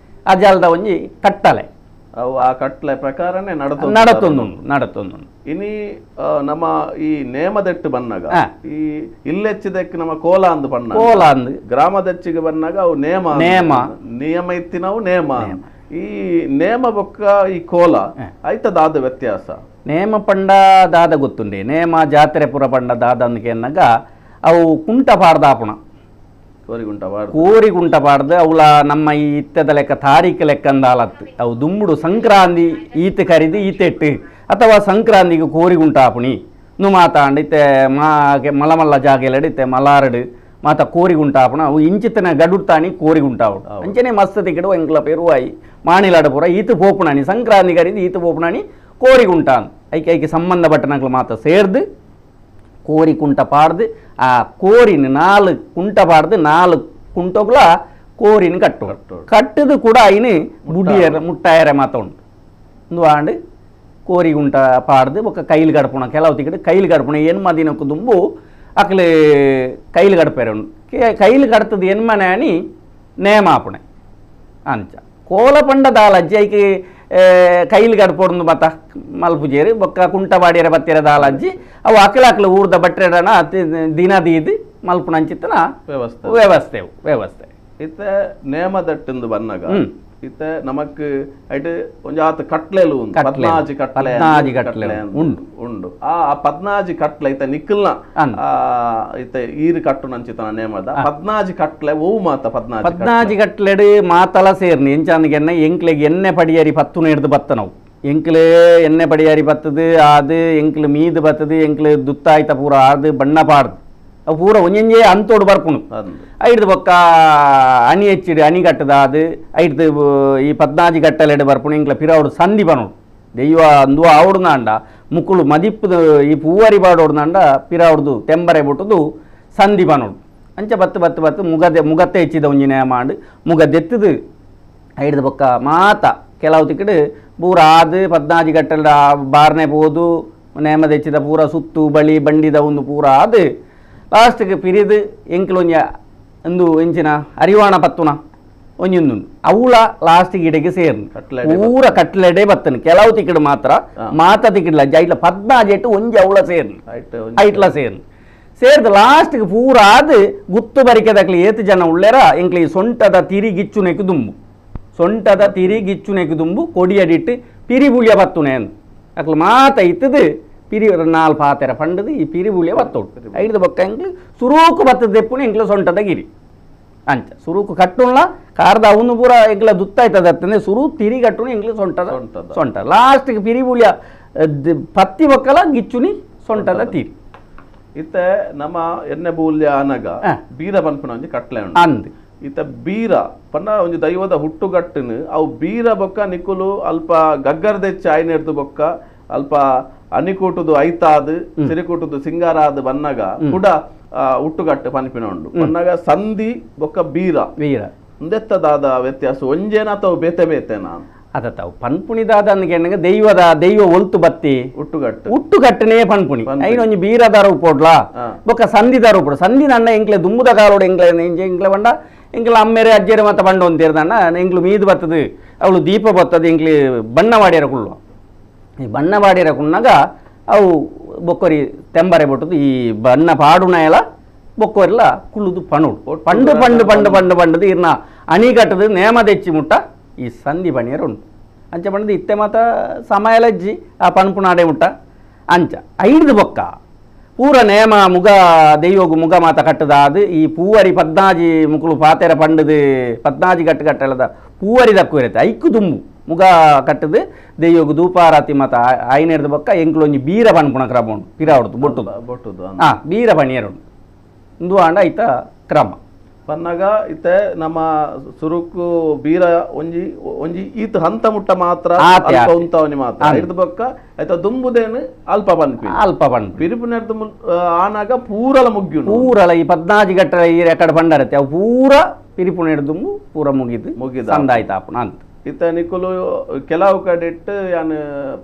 ಅಜಾಲದ ಒಂಜಿ ಕಟ್ಟಲೆ ಅವು ಆ ಕಟ್ಲೆ ಪ್ರಕಾರನೇ ನಡತೊಂದುಂಡು ನಡತೊಂದುಂಡು. ಇನಿ ನಮ್ಮ ಈ ನೇಮದೆಟ್ಟು ಬನ್ನಾಗ ಈ ಇಲ್ಲೆಚ್ಚಿದಕ್ಕೆ ನಮ್ಮ ಕೋಲ ಅಂದು ಬಣ್ಣ ಕೋಲ ಅಂದು ಗ್ರಾಮದೆಚ್ಚಿಗೆ ಬನ್ನಾಗ ಅವು ನೇಮ ನೇಮ ನಿಯಮ ಇತ್ತಿನವು ನೇಮ ಈ ನೇಮ ಬೊಕ್ಕ ಈ ಕೋಲ ಐತದಾದ ವ್ಯತ್ಯಾಸ. ನೇಮ ಪಂಡ ದಾದ ಗೊತ್ತುಂಡೆ ನೇಮ ಜಾತ್ರೆ ಪುರ ಪಂಡ ದಾದ ಅಂದಕೆನ್ನಾಗ ಅವು ಕುಂಟ ಪಾಡ್ದಾಪುಣ ಕೋರಿಗುಂಟ ಪಾಡ್ದು ಅವಳ ನಮ್ಮ ಈ ಇತ್ತದ ಲೆಕ್ಕ ತಾರೀಕು ಲೆಕ್ಕಂದಾಲತ್ತು ಅವು ದುಂಬುಡು ಸಂಕ್ರಾಂತಿ ಈತ ಕರಿದು ಈತೆಟ್ಟು ಅಥವಾ ಸಂಕ್ರಾಂತಿಗೆ ಕೋರಿಗುಂಟ ಆಪುಣಿ ನು ಮಾತಾಂಡ ಇತ್ತೆ ಮಾ ಮಲಮಲ್ಲ ಜಾಗೆಲಡು ಇತ್ತೆ ಮಲಾರಡು ಮಾತ ಕೋರಿಗುಂಟ ಆಪುಣ ಅವು ಇಂಚಿತನ ಗಡುಡ್ತಾನಿ ಕೋರಿಗುಂಟ ಅವಡು ಅಂಚನೆ ಮಸ್ತ್ ತಿಕ್ಕಡು ಎಂಕ್ಲ ಪೆರುವಾಯಿ ಮಾಣಿಲಾಡ ಪೂರ ಈತ ಪೋಪುಣಾನಿ ಸಂಕ್ರಾಂತಿ ಕರಿದು ಈತ ಪೋಪುಣಾನಿ ಕೋರಿಗುಂಟ ಐಕೆ ಐಕೆ ಸಂಬಂಧಪಟ್ಟನಕ್ಲು ಮಾತ ಸೇರ್ದು ಕೋರಿ ಕುಂಟ ಪಾಡ್ದು ಆ ಕೋರಿನ ನಾಲು ಕುಂಟ ಪಾಡ್ದು ನಾಲು ಕುಂಟೋಗ್ಲ ಕೋರಿನ ಕಟ್ಟು ಕಟ್ಟದು ಕೂಡ ಐನು ಬುಡಿಯರ ಮುಟ್ಟಾಯರ ಮಾತ ಉಂಟು ಒಂದು ಆಂಡ್ ಕೋರಿ ಗುಂಟ ಪಾಡ್ದು ಬೊಕ್ಕ ಕೈಲಿ ಗಡಪುಣ ಕೆಲವು ತಿಕ್ಕಡು ಕೈಲಿ ಗಡಪುಣ ಎನ್ಮ ದಿನಕ್ಕೂ ದುಂಬು ಅಕ್ಲೆ ಕೈಲಿ ಗಡಪೇರೆ ಉಂಡು ಕೈಲಿ ಗಡ್ತದ ಎನ್ಮನೆ అని ನೇಮಾಪುಣೆ ಅಂಚ ಕೋಲ ಪಂಡ ದಾಲಜ್ಜಿ ಐಕೆ ಕೈಲಿ ಗಡ್ಪೊಡ್ದು ಮತ್ತ ಮಲ್ಪುಜೇರು ಬೊಕ್ಕ ಕುಂಟ ಬಾಡಿಯರ ಬತ್ತಿರ ದಾಲಜ್ಜಿ ಅವು ಅಕ್ಲ ಅಕ್ಲ ಊರ್ದ ಬಟ್ರೆಡಣ ದಿನ ದೀದು ಮಲ್ಪುಣ ಅಂಚಿತ್ತನ ವ್ಯವಸ್ಥೆ ವ್ಯವಸ್ಥೆ ವ್ಯವಸ್ಥೆ. ಇತ್ತೆ ನೇಮದಟ್ಟಿಂದು ಬನ್ನಾಗ ಇತ್ತೆ ನಮಕ್ ಐಟ್ ಒಂಜಾತ್ ಕಟ್ಲೆಲು ಉಂಡು ಪದ್ನಾಜಿ ಕಟ್ಲೆ ಪದ್ನಾಜಿ ಕಟ್ಲೆ ಉಂಡು ಉಂಡು ಆ ಪದ್ನಾಜಿ ಕಟ್ಲೆ ಇತ್ತೆ ನಿಕ್ಕಲ್ನ ಇತ್ತೆ ಈರು ಕಟ್ಟು ನಂಚಿತನ ನೇಮದ ಪದ್ನಾಜಿ ಕಟ್ಲೆ ಓವು ಮಾತ ಪದ್ನಾಜಿ ಪದ್ನಾಜಿ ಕಟ್ಲೆಡು ಮಾತಲ ಸೇರ್ನಿ ಎಂಚಾಂದಿಗೆನ್ನ ಎಂಕ್ಲೆಗ್ ಎಣ್ಣೆ ಪಡಿಯರಿ ಪತ್ತುನ ಹಿಡ್ದು ಬತ್ತನವು ಎಂಕ್ಲೆ ಎಣ್ಣೆ ಪಡಿಯರಿ ಬತ್ತದು ಅದು ಎಂಕ್ಲು ಮೀದು ಬತ್ತದು ಎಂಕ್ಲು ದುತ್ತಾಯ್ತ ಪೂರ ಅದು ಬಣ್ಣ ಪಾಡ್ದು ಅವು ಪೂರ ಒಂಜೊಂಜೇ ಅಂತೋಡು ಬರ್ಪುಣು ಐಡ್ದು ಬೊಕ್ಕ ಅಣಿ ಹೆಚ್ಚಿಡು ಅಣಿ ಕಟ್ಟದ ಅದು ಐಡ್ದು ಈ ಪದ್ನಾಜಿ ಕಟ್ಟಲೆಡು ಬರ್ಪುಣು ಇಂಕ್ಲ ಪಿರಾవుಡು ಸಂಧಿ ಬನೋಡು ದೈವ ಅಂದು ಆవుడుನಾಂಡ ಮುಕ್ಕುಳು ಮದಿಪ್ಪುದು ಈ ಪೂವರಿ ಬಾಡೋಡ್ನಾಂಡ ಪಿರಾవుಡ್ದು ತೆಂಬರೆ ಬಿಟ್ಟದು ಸಂಧಿ ಬನೋಡು ಅಂಚ ಬತ್ತು ಬತ್ತು ಬತ್ತು ಮುಗದೆ ಮುಗತ್ತೆ ಹೆಚ್ಚಿದ ಒಂಜಿ ನೇಮ ಆಂಡ್ ಮುಗದೆತ್ತದು ಐಡ್ದು ಬೊಕ್ಕ ಮಾತ ಕೆಲವು ತಿಕ್ಕಡು ಪೂರ ಆದು ಪದ್ನಾಜಿ ಕಟ್ಟಲ ಬಾರ್ನೆ ಪೋದು ನೇಮದ ಹೆಚ್ಚಿದ ಪೂರ ಸುತ್ತು ಬಳಿ ಬಂಡಿದ ಒಂದು ಪೂರ ಆದು ಲಾಸ್ಟ್ಗೆ ಪಿರಿದು ಎಂಕ್ಲೊಂಜ ಒಂದು ಎಂಚಿನ ಅರಿವಾಣ ಪತ್ತುನ ಒಂಜೊಂದುಂಡು ಅವುಳ ಲಾಸ್ಟಿಗೆ ಇಡೆಗೆ ಸೇರ್ನು ಪೂರ ಕಟ್ಲೆಡೆ ಬತ್ತನು ಕೆಲವು ತಿಕ್ಕಡು ಮಾತ್ರ ಮಾತ ತಿಕ್ಕಡ್ಲ ಐಟ್ಲ ಪದ್ನಾಜಿ ಎಟ್ಟು ಒಂಜಿ ಅವಳ ಸೇರ್ನು ಐಟ್ಲ ಸೇರ್ನು ಸೇರ್ದು ಲಾಸ್ಟ್ಗೆ ಪೂರ ಅದು ಗುತ್ತು ಬರಿಕೆದಕ್ಲಿ ಏತು ಜನ ಉಳ್ಳೇರ ಎಂಕ್ಲಿ ಸೊಂಟದ ತಿರಿಗಿಚ್ಚುನೆಕ್ ದುಂಬು ಸೊಂಟದ ತಿರಿಗಿಚ್ಚುನೆಕ್ ದುಂಬು ಕೊಡಿಯಡಿಟ್ಟು ಪಿರಿಬುಳಿಯ ಪತ್ತುನೆ ಅಕ್ಲು ಮಾತ ಇತ್ತದು ಪಿರಿ ನಾಲ್ ಪಾತೆರ ಪಂಡದು ಈ ಪಿರಿಬುಳಿಯ ಬತ್ತೋಡು ಐದು ಬೊಕ್ಕ ಎಂಕ್ಲು ಸುರೂಕು ಬತ್ತದ ದೆಪ್ಪುನು ಎಂಕ್ಲು ಸೊಂಟದ ಗಿರಿ ಅಂಚ ಸುರೂಕು ಕಟ್ಟುಣ್ಲ ಕಾರ್ದ ಅವನು ಪೂರ ಎಂಕ್ಲ ದುತ್ತಾಯ್ತದ ಅತ್ತಂದ್ರೆ ಸುರು ತಿರಿ ಕಟ್ಟುನು ಎಂಕ್ಲು ಸೊಂಟದ ಸೊಂಟ ಲಾಸ್ಟ್ಗೆ ಪಿರಿಬುಳಿಯ ಪತ್ತಿ ಬೊಕ್ಕಲ ಗಿಚ್ಚುನಿ ಸೊಂಟದ ತಿರಿ. ಇತ್ತೆ ನಮ್ಮ ಎಣ್ಣೆ ಬೂಲ್ಯ ಆನಗ ಬೀರ ಬನ್ಪುನ ಒಂಜಿ ಕಟ್ಲೆ ಉಂಡು ಅಂದ್ ಇತ್ತ ಬೀರ ಪಂಡ ಒಂಜಿ ದೈವದ ಹುಟ್ಟುಗಟ್ಟನು ಅವು ಬೀರ ಬೊಕ್ಕ ನಿಕುಲು ಅಲ್ಪ ಗಗ್ಗರ್ದೆಚ್ಚ ಆಯ್ನೆರ್ದು ಬೊಕ್ಕ ಅಲ್ಪ ಅನಿಕೂಟುದು ಐತಾದ್ ಸಿರಿಕೂಟುದು ಸಿಂಗಾರ ಆದ್ ಬನ್ನಗ ಕೂಡ ಹುಟ್ಟುಗಟ್ಟು ಪನ್ಪಿನ ಉಂಡು ಬನ್ನಗ ಸಂಧಿ ಬೊಕ್ಕ ಬೀರ ಬೀರ ಉಂದೆತ್ತದಾದ ವ್ಯತ್ಯಾಸ ಒಂಜೇನ ಅಥವಾ ಬೇತೆ ಬೇತೆನಾ ಅದ ತಾವು ಪನ್ಪುಣಿದಾದ ಅಂದ್ಕೆಣ್ಣಗ ದೈವದ ದೈವ ಒಲ್ತು ಬತ್ತಿ ಹುಟ್ಟುಗಟ್ಟು ಹುಟ್ಟುಗಟ್ಟನೇ ಪನ್ಪುಣಿ ಐನ ಒಂಜಿ ಬೀರದಾರ ಉಪೋಡ್ಲಾ ಬೊಕ್ಕ ಸಂಧಿದಾರ ಉಪೋಡು ಸಂಧಿ ನನ್ನ ಎಂಕ್ಲೆ ದುಂಬುದ ಕಾಲೋಡು ಎಂಕ್ಲೆ ಎಂಕ್ಲೆ ಬಂಡ ಎಂಕ್ಲೆ ಅಮ್ಮೇರೆ ಅಜ್ಜೇರೆ ಮತ್ತೆ ಬಂಡ ಒಂತೇರ್ದಣ್ಣ ಎಂಕ್ಲು ಮೀದು ಬತ್ತದು ಅವಳು ದೀಪ ಬತ್ತದು ಎಂಕ್ಲಿ ಬಣ್ಣ ವಾಡ್ಯರ ಕುಳ್ಳು ಈ ಬಣ್ಣ ವಾಡ್ಯರ ಕುಣ್ಣಾಗ ಅವು ಬೊಕ್ಕೊರಿ ತೆಂಬರೆ ಬೊಟ್ಟದು ಈ ಬಣ್ಣ ಪಾಡುನ ಎಲ್ಲ ಬೊಕ್ಕೊರಿಲ ಕುಳ್ಳುದು ಪಣುಡು ಪಂಡು ಪಂಡು ಪಂಡು ಪಂಡು ಪಂಡದು ಇರ್ನ ಅಣಿಗಟ್ಟದು ನೇಮ ದೆಚ್ಚಿ ಮುಟ್ಟ ಈ ಸಂಧಿ ಪಣಿಯರು ಉಂಟು ಅಂಚ ಪಂಡದು ಇತ್ತೆ ಮಾತ ಸಮಯಲಜ್ಜಿ ಆ ಪಣಪುನಾಡೆ ಮುಟ್ಟ ಅಂಚ ಐಡ್ದು ಬೊಕ್ಕ ಪೂರ ನೇಮ ಮುಗ ದೈವಗು ಮುಗ ಮಾತ ಕಟ್ಟದಾದು ಈ ಪೂವರಿ ಪದ್ನಾಜಿ ಮುಕುಲು ಪಾತೆರ ಪಂಡದು ಪದ್ನಾಜಿ ಕಟ್ಟು ಕಟ್ಟಲದ ಪೂವರಿ ದಕ್ಕು ಇರುತ್ತೆ ಐಕ್ಕು ದುಂಬು ಮುಗ ಕಟ್ಟದು ದೈವಗು ಧೂಪಾರಾತಿ ಮಾತ ಐನೇರ್ದು ಬೊಕ್ಕ ಎಂಕ್ಲೊಂಜಿ ಬೀರ ಪನ್ಪುಣ ಕ್ರಮ ಉಂಟು ಪಿರಾವಡ್ದು ಬೊಟ್ಟುದು ಬೊಟ್ಟುದು ಹಾಂ ಬೀರ ಪಣಿಯರು ಉಂಟು ಇಂದು ಆಂಡ ಐತ ಕ್ರಮ ಪನ್ನಗ ಇತ್ತೆ ನಮ್ಮ ಸುರುಕು ಬೀರ ಒಂಜಿ ಒಂಜಿ ಈತ ಹಂತ ಮುಟ್ಟ ಮಾತ್ರ ಅಲ್ಪ ಉಂತವನಿ ಮಾತ್ರ ಐದು ಬೊಕ್ಕ ಆಯ್ತ ದುಂಬುದೇನು ಅಲ್ಪ ಪನ್ಪಿ ಅಲ್ಪ ಪನ್ಪಿ ಪಿರಿಪುನೆರ್ದು ಆನಾಗ ಪೂರಲ ಮುಗ್ಯು ಪೂರಲ ಈ ಪದ್ನಾಜಿ ಗಟ್ಟಲ ಈ ರೆಕಾರ್ಡ್ ಪಂಡರತ್ತೆ ಅವು ಪೂರ ಪಿರಿಪುನೆರ್ ದುಂಬು ಪೂರ ಮುಗಿದು ಮುಗಿದ ಸಂದಾಯ್ತ ಆಪುನ ಅಂತ ಇತ್ತ ನಿಕುಲು ಕೆಲವು ಕಡೆಟ್ ಯಾನ್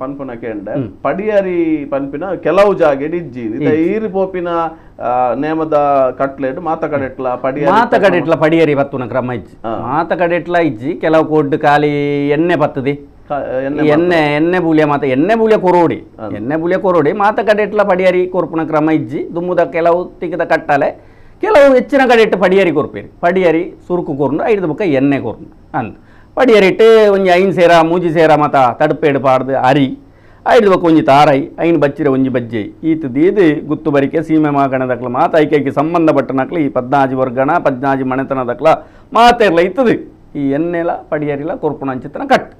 ಪನ್ಪುನ ಕೇಂಡ ಪಡಿಯರಿ ಪನ್ಪಿನ ಕೆಲವು ಜಾಗೆಡ್ ಇಜ್ಜಿ ಇತ್ತ ಈರಿ ಪೋಪಿನ ನೇಮದ ಕಟ್ಲೆಡ್ ಮಾತ ಕಡೆಟ್ಲ ಪಡಿಯರಿ ಮಾತ ಕಡೆಟ್ಲ ಪಡಿಯರಿ ಬತ್ತುನ ಕ್ರಮ ಇಜ್ಜಿ ಮಾತ ಕಡೆಟ್ಲ ಇಜ್ಜಿ ಕೆಲವು ಕೋಡ್ ಖಾಲಿ ಎಣ್ಣೆ ಬತ್ತದಿ ಎಣ್ಣೆ ಎಣ್ಣೆ ಬೂಲಿಯ ಮಾತ ಎಣ್ಣೆ ಬೂಲಿಯ ಕೊರೋಡಿ ಎಣ್ಣೆ ಬೂಲಿಯ ಕೊರೋಡಿ ಮಾತ ಕಡೆಟ್ಲ ಪಡಿಯರಿ ಕೊರ್ಪುನ ಕ್ರಮ ಇಜ್ಜಿ ದುಮ್ಮುದ ಕೆಲವು ತಿಕ್ಕದ ಕಟ್ಟಲೆ ಕೆಲವು ಹೆಚ್ಚಿನ ಕಡೆಟ್ಟು ಪಡಿಯರಿ ಕೊರ್ಪೇರಿ ಪಡಿಯರಿ ಸುರುಕು ಕೊರ್ನು ಐದು ಬೊಕ್ಕ ಎಣ್ಣೆ ಕೊರ್ನು ಅಂತ ಪಡಿಯರಿಟ್ಟು ಒಂಜಿ ಐನ್ ಸೇರ ಮೂಜಿ ಸೇರ ಮಾತ ತಡುಪೇಡು ಪಾಡ್ದು ಅರಿ ಐದು ಬೊಕ್ಕ ಒಂಜಿ ತಾರೈ ಐನ್ ಬಚ್ಚಿರ ಒಂಜಿ ಬಜ್ಜೆ ಈತ ದೀದು ಗುತ್ತು ಬರಿಕೆ ಸೀಮೆ ಮಾಗಣದಕ್ಲ ಮಾತ ಐಕೈಕೆ ಸಂಬಂಧಪಟ್ಟನಕ್ಲ ಈ ಪದ್ನಾಜಿ ವರ್ಗಣ ಪದ್ನಾಜಿ ಮನೆತನದಕ್ಲ ಮಾತೆರ್ಲ ಇತ್ತದು ಈ ಎಣ್ಣೆಲ ಪಡಿಯರಿಲ ಕೊರ್ಪುಣ ಅಂಚಿತನ ಕಟ್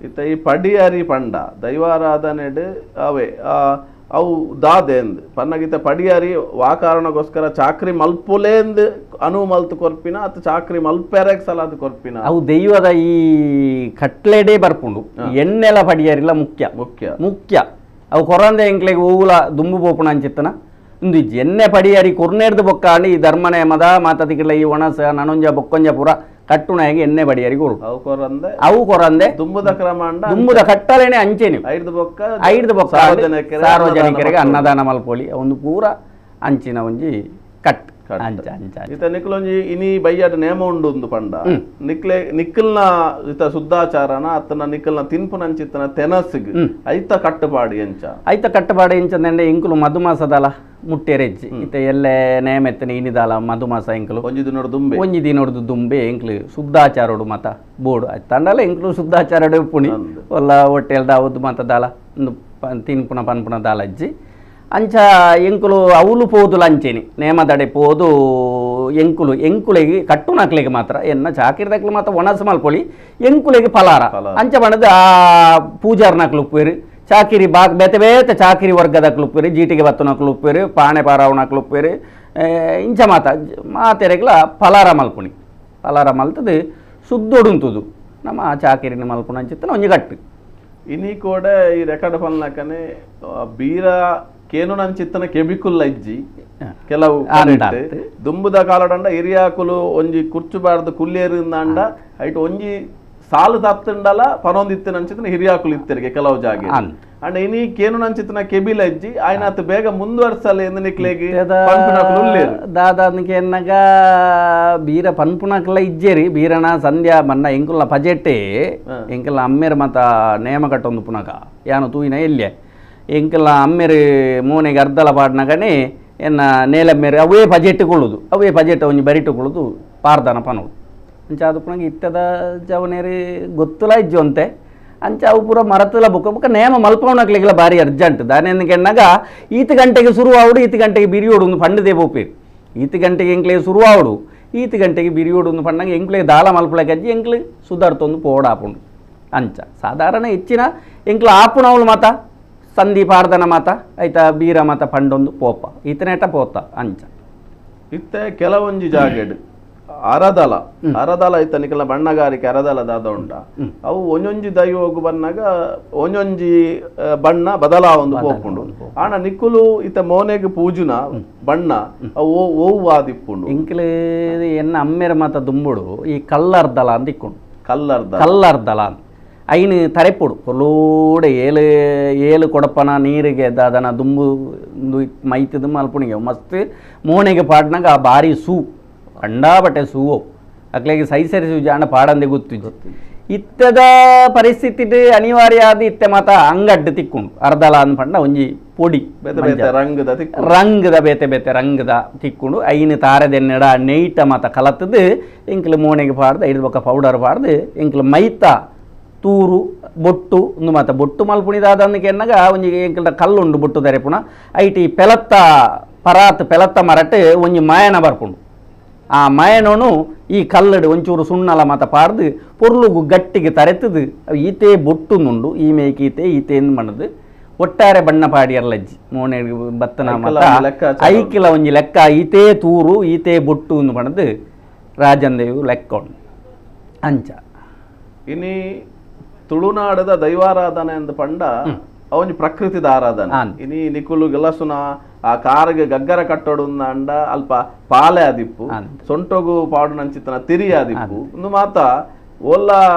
ಇತ್ತ ಈ ಪಡಿಯರಿ ಪಂಡ ದೈವಾರಾಧನೆಡ್ ಅವೇ ಅವು ದಾದೆಂದ್ ಪನ್ನಗಿತ ಪಡಿಯರಿ ವಾ ಕಾರಣಕ್ಕೋಸ್ಕರ ಚಾಕ್ರಿ ಮಲ್ಪುಲೇಂದ್ ಅನು ಮಲ್ತು ಕೊರ್ಪಿನ ಅತ್ತ ಚಾಕ್ರಿ ಮಲ್ಪೆರೆಗ್ ಸಲಾದ ಕೊರ್ಪಿನ ಅವು ದೈವದ ಈ ಕಟ್ಲೆಡೆ ಬರ್ಪುಂಡು ಎಣ್ಣೆಲ ಪಡಿಯರಿಲ ಮುಖ್ಯ ಮುಖ್ಯ ಮುಖ್ಯ ಅವು ಕೊರಂದೆ ಎಂಕ್ಲೆಗ್ ಹೂವುಲ ದುಂಬು ಪೋಪುಣ ಅಂಚಿತ್ತನ ಇಂದು ಎಣ್ಣೆ ಪಡಿಯರಿ ಕೊರ್ನೇರ್ದು ಬೊಕ್ಕಾಂಡು ಈ ಧರ್ಮನೆ ಮದ ಮಾತದಿಕ್ಕಿಲ್ಲ ಈ ಒಣಸ ನನೊಂಜ ಬೊಕ್ಕೊಂಜ ಪೂರ ಕಟ್ಟುನಾಗಿ ಎಣ್ಣೆ ಬಡಿಯರಿ ಕೊರು ಅವು ಕೊರಂದೆ ಅವು ಕೊರಂದೆ ದುಂಬುದ ಕ್ರಮ ದುಂಬುದ ಕಟ್ಟಲೇನೆ ಅಂಚೆನೆ ಐದು ಬೊಕ್ಕ ಐದು ಬೊಕ್ಕ ಸಾರ್ವಜನಿಕರಿಗೆ ಅನ್ನದಾನ ಮಲ್ಪೊಲಿ ಒಂದು ಪೂರ ಅಂಚಿನ ಒಂಜಿ ಕಟ್ ಅಂಚ ಅಂಚ ಇತ ನಿಕ್ಲೊಂಜಿ ಇನಿ ಬಯ್ಯಾಟ ನೇಮ ಉಂಡು ಒಂದು ಪಂಡ ನಿಕ್ಲೆ ನಿಕ್ಕಲ್ನ ಇತ ಶುದ್ಧಾಚಾರನ ಅತ್ತನ ನಿಕ್ಕಲ್ನ ತಿನ್ಪುನಂಚಿತ್ತನ ತೆನಸಿಗ್ ಐತ ಕಟ್ಟುಪಾಡಿ ಎಂಚ ಐತ ಕಟ್ಟುಪಾಡಿ ಎಂಚಂದ್ರೆ ಇಂಕುಲು ಮಧುಮಾಸದಲ ಮುಟ್ಟೆರೆಜ್ಜಿ ಇತ್ತ ಎಲ್ಲೆ ನೇಮೆತ್ತನ ಇನಿದಾಲ ಮಧುಮಾಸ ಎಂಕಲು ಒಂಜಿ ದಿನೋಡು ದುಂಬೆ ಒಂಜಿ ದಿನೋಡ್ದು ದುಂಬೆ ಎಂಕ್ಲು ಶುದ್ಧಾಚಾರೋಡು ಮತ ಬೋಡು ತಂಡಲ ಎಂಕ್ಲು ಶುದ್ಧಾಚಾರೋಡು ಪುಣಿ ಒಲ್ಲ ಹೊಟ್ಟೆಲ್ ದಾವದ್ದು ಮತ ದಾಲ ಒಂದು ತಿನ್ಪುಣ ಪನ್ಪುಣ ದಾಲ ಅಜ್ಜಿ ಅಂಚ ಎಂಕುಲು ಅವಲು ಪೋದುಲ ಅಂಚೇನಿ ನೇಮದಡೆ ಪೋದು ಎಂಕುಲು ಎಂಕುಲೆಗೆ ಕಟ್ಟುನಕ್ಲೆಗೆ ಮಾತ್ರ ಎನ್ನ ಚಾಕಿರ್ದಕ್ಲು ಮಾತ್ರ ಒಣಸು ಮಲ್ಪೊಳಿ ಎಂಕುಲೆಗೆ ಫಲಾರ ಅಂಚ ಬಣ್ಣದ ಆ ಪೂಜಾರ್ನಕ್ಲು ಉಪ್ಪೇರು ಚಾಕಿರಿ ಬಾಕ್ ಬೇತೆ ಬೇತೆ ಚಾಕಿರಿ ವರ್ಗದಕ್ಲು ಉಪ್ಪೇರು ಜೀಟಿಗೆ ಬತ್ತುನಕ್ಲು ಉಪ್ಪೇರು ಪಾಣೆ ಪಾರಾವಣಕ್ಲು ಉಪ್ಪೇರು ಇಂಚ ಮಾತ ಮಾತೆರೆಗ್ಲ ಫಲಾರ ಮಲ್ಪುಣಿ ಫಲಾರ ಮಲ್ತದು ಶುದ್ಧೊಡುಂತುದು ನಮ್ಮ ಆ ಚಾಕಿರಿನ ಮಲ್ಪುಣ ಅಂಚಿತ್ತನ ಒಂಜಿ ಕಟ್ಟು ಇನಿ ಕೂಡ ಈ ರೆಕಾರ್ಡ್ ಪಲ್ನಕನೆ ಬೀರ ಕೇನು ನಂಚಿತ್ತನ ಕೆಬಿಕುಲ್ಲ ಇಜ್ಜಿ ಕೆಲವು ದುಂಬುದ ಕಾಲಡಂಡ ಹಿರಿಯಾಕುಲು ಒಂಜಿ ಕುರ್ಚುಬಾರ್ದು ಕುಲ್ಲೇರಿಂದಾಂಡ ಐಟ್ ಒಂಜಿ ಸಾಲು ತತ್ತಂಡಲ ಪನೊಂದಿತ್ತಿನ ಅಂಚಿತ್ತನ ಹಿರಿಯಾಕುಲು ಇತ್ತರಿಗೆ ಕೆಲವು ಜಾಗೆ ಅಂಡ್ ಇನಿ ಕೇನು ನಂಚಿತ್ತನ ಕೆಬಿಲ ಇಜ್ಜಿ ಆಯ್ನಾತ್ ಬೇಗ ಮುಂದುವರ್ಸಲೆ ಎಂದು ನಿಕ್ಲೇಗಿ ದಾದಾದಕ್ಕೆ ಎನ್ನಗ ಬೀರ ಪನ್ಪುನಕ್ಲ ಇಜ್ಜೇರಿ ಬೀರಣ ಸಂಧ್ಯಾ ಮನ್ನ ಎಂಕುಲ ಪಜೆಟ್ಟೆ ಎಂಕುಲ ಅಮ್ಮೇರ ಮತ ನೇಮ ಕಟ್ಟೊಂದು ಪುನಕ ಯಾನು ತೂಯಿನ ಎಲ್ಯ ಎಂಕಲ ಅಮ್ಮೇರು ಮೋನೆಗೆ ಅರ್ಧಲ ಪಾಡ್ನಗನೆ ಎನ್ನ ನೇಲಮ್ಮೇರು ಅವೇ ಪಜೆಟ್ಟುಕೊಳ್ಳುದು ಅವೇ ಪಜೆಟ್ಟ ಒಂಜಿ ಬರಿಟ್ಟುಕೊಳ್ಳುದು ಪಾರ್ದನ ಪನೋದು ಅಂಚ ಅದು ಪುನಗ ಇತ್ತದ ಜವನೇರಿ ಗೊತ್ತುಲ ಇಜ್ಜು ಅಂತೆ ಅಂಚ ಅವು ಪೂರ ಮರತಲ ಬೊಕ್ಕ ಬೊಕ್ಕ ನೇಮ ಮಲ್ಪವನಕ್ಲಿಗೆಲ್ಲ ಭಾರಿ ಅರ್ಜೆಂಟ್ ದಾನೇಂದು ಈತ ಗಂಟೆಗೆ ಶುರು ಆವಡು ಈತ ಗಂಟೆಗೆ ಬಿರಿಯೋಡು ಒಂದು ಪಂಡದೇ ಪೋಪೇರು ಈತ ಗಂಟೆಗೆ ಎಂಕ್ಲೆ ಶುರು ಆವಡು ಈತ ಗಂಟೆಗೆ ಬಿರಿಯೋಡು ಒಂದು ಪಂಡಂಗ ಎಂಕ್ಲೆ ದಾಲ ಮಲ್ಪಲಕಜ್ಜಿ ಎಂಕ್ಲೆ ಸುಧಾರ್ತೊಂದು ಪೋಡಾಪುಂಡು ಅಂಚ ಸಾಧಾರಣ ಹೆಚ್ಚಿನ ಎಂಕ್ಲ ಆಪುಣವಳು ಮಾತ ಸಂಧಿ ಪಾರ್ದನ ಮಾತ ಆಯ್ತಾ ಬೀರ ಮಾತ ಪಂಡೊಂದು ಪೋಪ ಈತನೇಟ ಪೋತ ಅಂಚ ಇತ್ತೆ ಕೆಲವೊಂಜಿ ಜಾಗೆಡ್ ಅರದಲ ಅರದಲ ಇತ್ತ ನಿಕಲ ಬಣ್ಣಗಾರಿಕೆ ಅರದಲ ದಾದ ಉಂಟ ಅವು ಒಂಜೊಂಜಿ ದೈವಗು ಬನ್ನಾಗ ಒಂಜೊಂಜಿ ಬಣ್ಣ ಬದಲಾವೊಂದು ಪೋಪುಂಡು ಆಣ ನಿಕ್ಕುಲು ಇತ್ತ ಮೋನೆಗ್ ಪೂಜುನ ಬಣ್ಣ ಅವು ಓವು ಆದಿಪ್ಪುಂಡು ಇಂಕ್ಲೆ ಎನ್ನ ಅಮ್ಮೆರ ಮಾತ ದುಂಬುಡು ಈ ಕಲ್ಲರ್ದಲ ಅಂತ ಇಕ್ಕೊಂಡು ಕಲ್ಲರ್ದ ಕಲ್ಲರ್ದಲ ಅಂತ ಐನು ತರೆಪೊಡು ಕೊಲೋಡೆ ಏಳು ಏಳು ಕೊಡಪನ ನೀರಿಗೆ ದಾದನ ದುಂಬು ಮೈತದ ಮಲ್ಪುಣಿಗೆ ಮಸ್ತ್ ಮೋನೆಗೆ ಪಾಡ್ನಾಗ ಆ ಬಾರಿ ಸೂ ಕಂಡಾಬಟ್ಟೆ ಸೂವು ಅಕ್ಲೆಗೆ ಸೈಸರಿ ಜಾಣ ಪಾಡಂದೆ ಗೊತ್ತಿದ್ದು ಇತ್ತದ ಪರಿಸ್ಥಿತಿ ಅನಿವಾರ್ಯ ಆದ ಇತ್ತೆ ಮಾತ ಅಂಗಡ್ಡು ತಿಕ್ಕೊಂಡು ಅರ್ಧಲ ಅಂದ್ಪಂಡ ಒಂಜಿ ಪೊಡಿ ರಂಗದ ರಂಗದ ಬೇತೆ ಬೇತೆ ರಂಗದ ತಿಕ್ಕೊಂಡು ಐನು ತಾರದೆನ್ನಡ ನೆಯ್ಟ ಮಾತ ಕಲತ್ತದು ಎಂಕ್ಲು ಮೋನೆಗೆ ಪಾಡ್ದು ಐದು ಬೊಕ್ಕ ಪೌಡರ್ ಪಾಡ್ದು ಎಂಕ್ಲು ಮೈತ ತೂರು ಬೊಟ್ಟು ಒಂದು ಮಾತ ಬೊಟ್ಟು ಮಲ್ಪುಣಿದಾದಂದಕ್ಕೆ ಎನ್ನಾಗ ಒಂಜಿ ಎಂಕಲ್ದ ಕಲ್ಲುಂಡು ಬೊಟ್ಟು ತರೆಪುಣ ಐಟಿ ಪೆಲತ್ತ ಪರಾತ್ ಪೆಲತ್ತ ಮರಟ್ ಒಂಜಿ ಮಾಯನ ಬರ್ಪುಂಡು ಆ ಮಾಯನೋನು ಈ ಕಲ್ಲಡು ಒಂಚೂರು ಸುಣ್ಣಲ ಮಾತ ಪಾಡ್ದು ಪೊರ್ಲುಗು ಗಟ್ಟಿಗೆ ತರೆತದು ಈತೆ ಬೊಟ್ಟುನುಂಡು ಈ ಮೇಕೆ ಈತೆ ಈತೆ ಮಣದು ಒಟ್ಟಾರೆ ಬಣ್ಣ ಪಾಡಿಯರ್ಲಜ್ಜಿ ಮೋನೆ ಬತ್ತನ ಮಾತ ಐಕಿಲ ಒಂಜಿ ಲೆಕ್ಕ ಈತೆ ತೂರು ಈತೆ ಬೊಟ್ಟು ಮಣದು ರಾಜಂದೇವು ಲೆಕ್ಕ ಅಂಚ ಇನಿ ತುಳುನಾಡದ ದೈವಾರಾಧನೆ ಅಂದ ಪಂಡ ಅವನಿ ಪ್ರಕೃತಿದ ಆರಾಧನೆ ಇನಿ ನಿಕುಲು ಗೆಲಸುನ ಆ ಕಾರಿಗೆ ಗಗ್ಗರ ಕಟ್ಟೋಡು ಅಂಡ ಅಲ್ಪ ಪಾಲೆ ಆದಿಪ್ಪು ಸೊಂಟೊಗು ಪಾಡು ನಂಚಿತನ ತಿರಿ ಆದಿಪ್ಪು ಒಂದು ಮಾತ ಓಲ್ಲ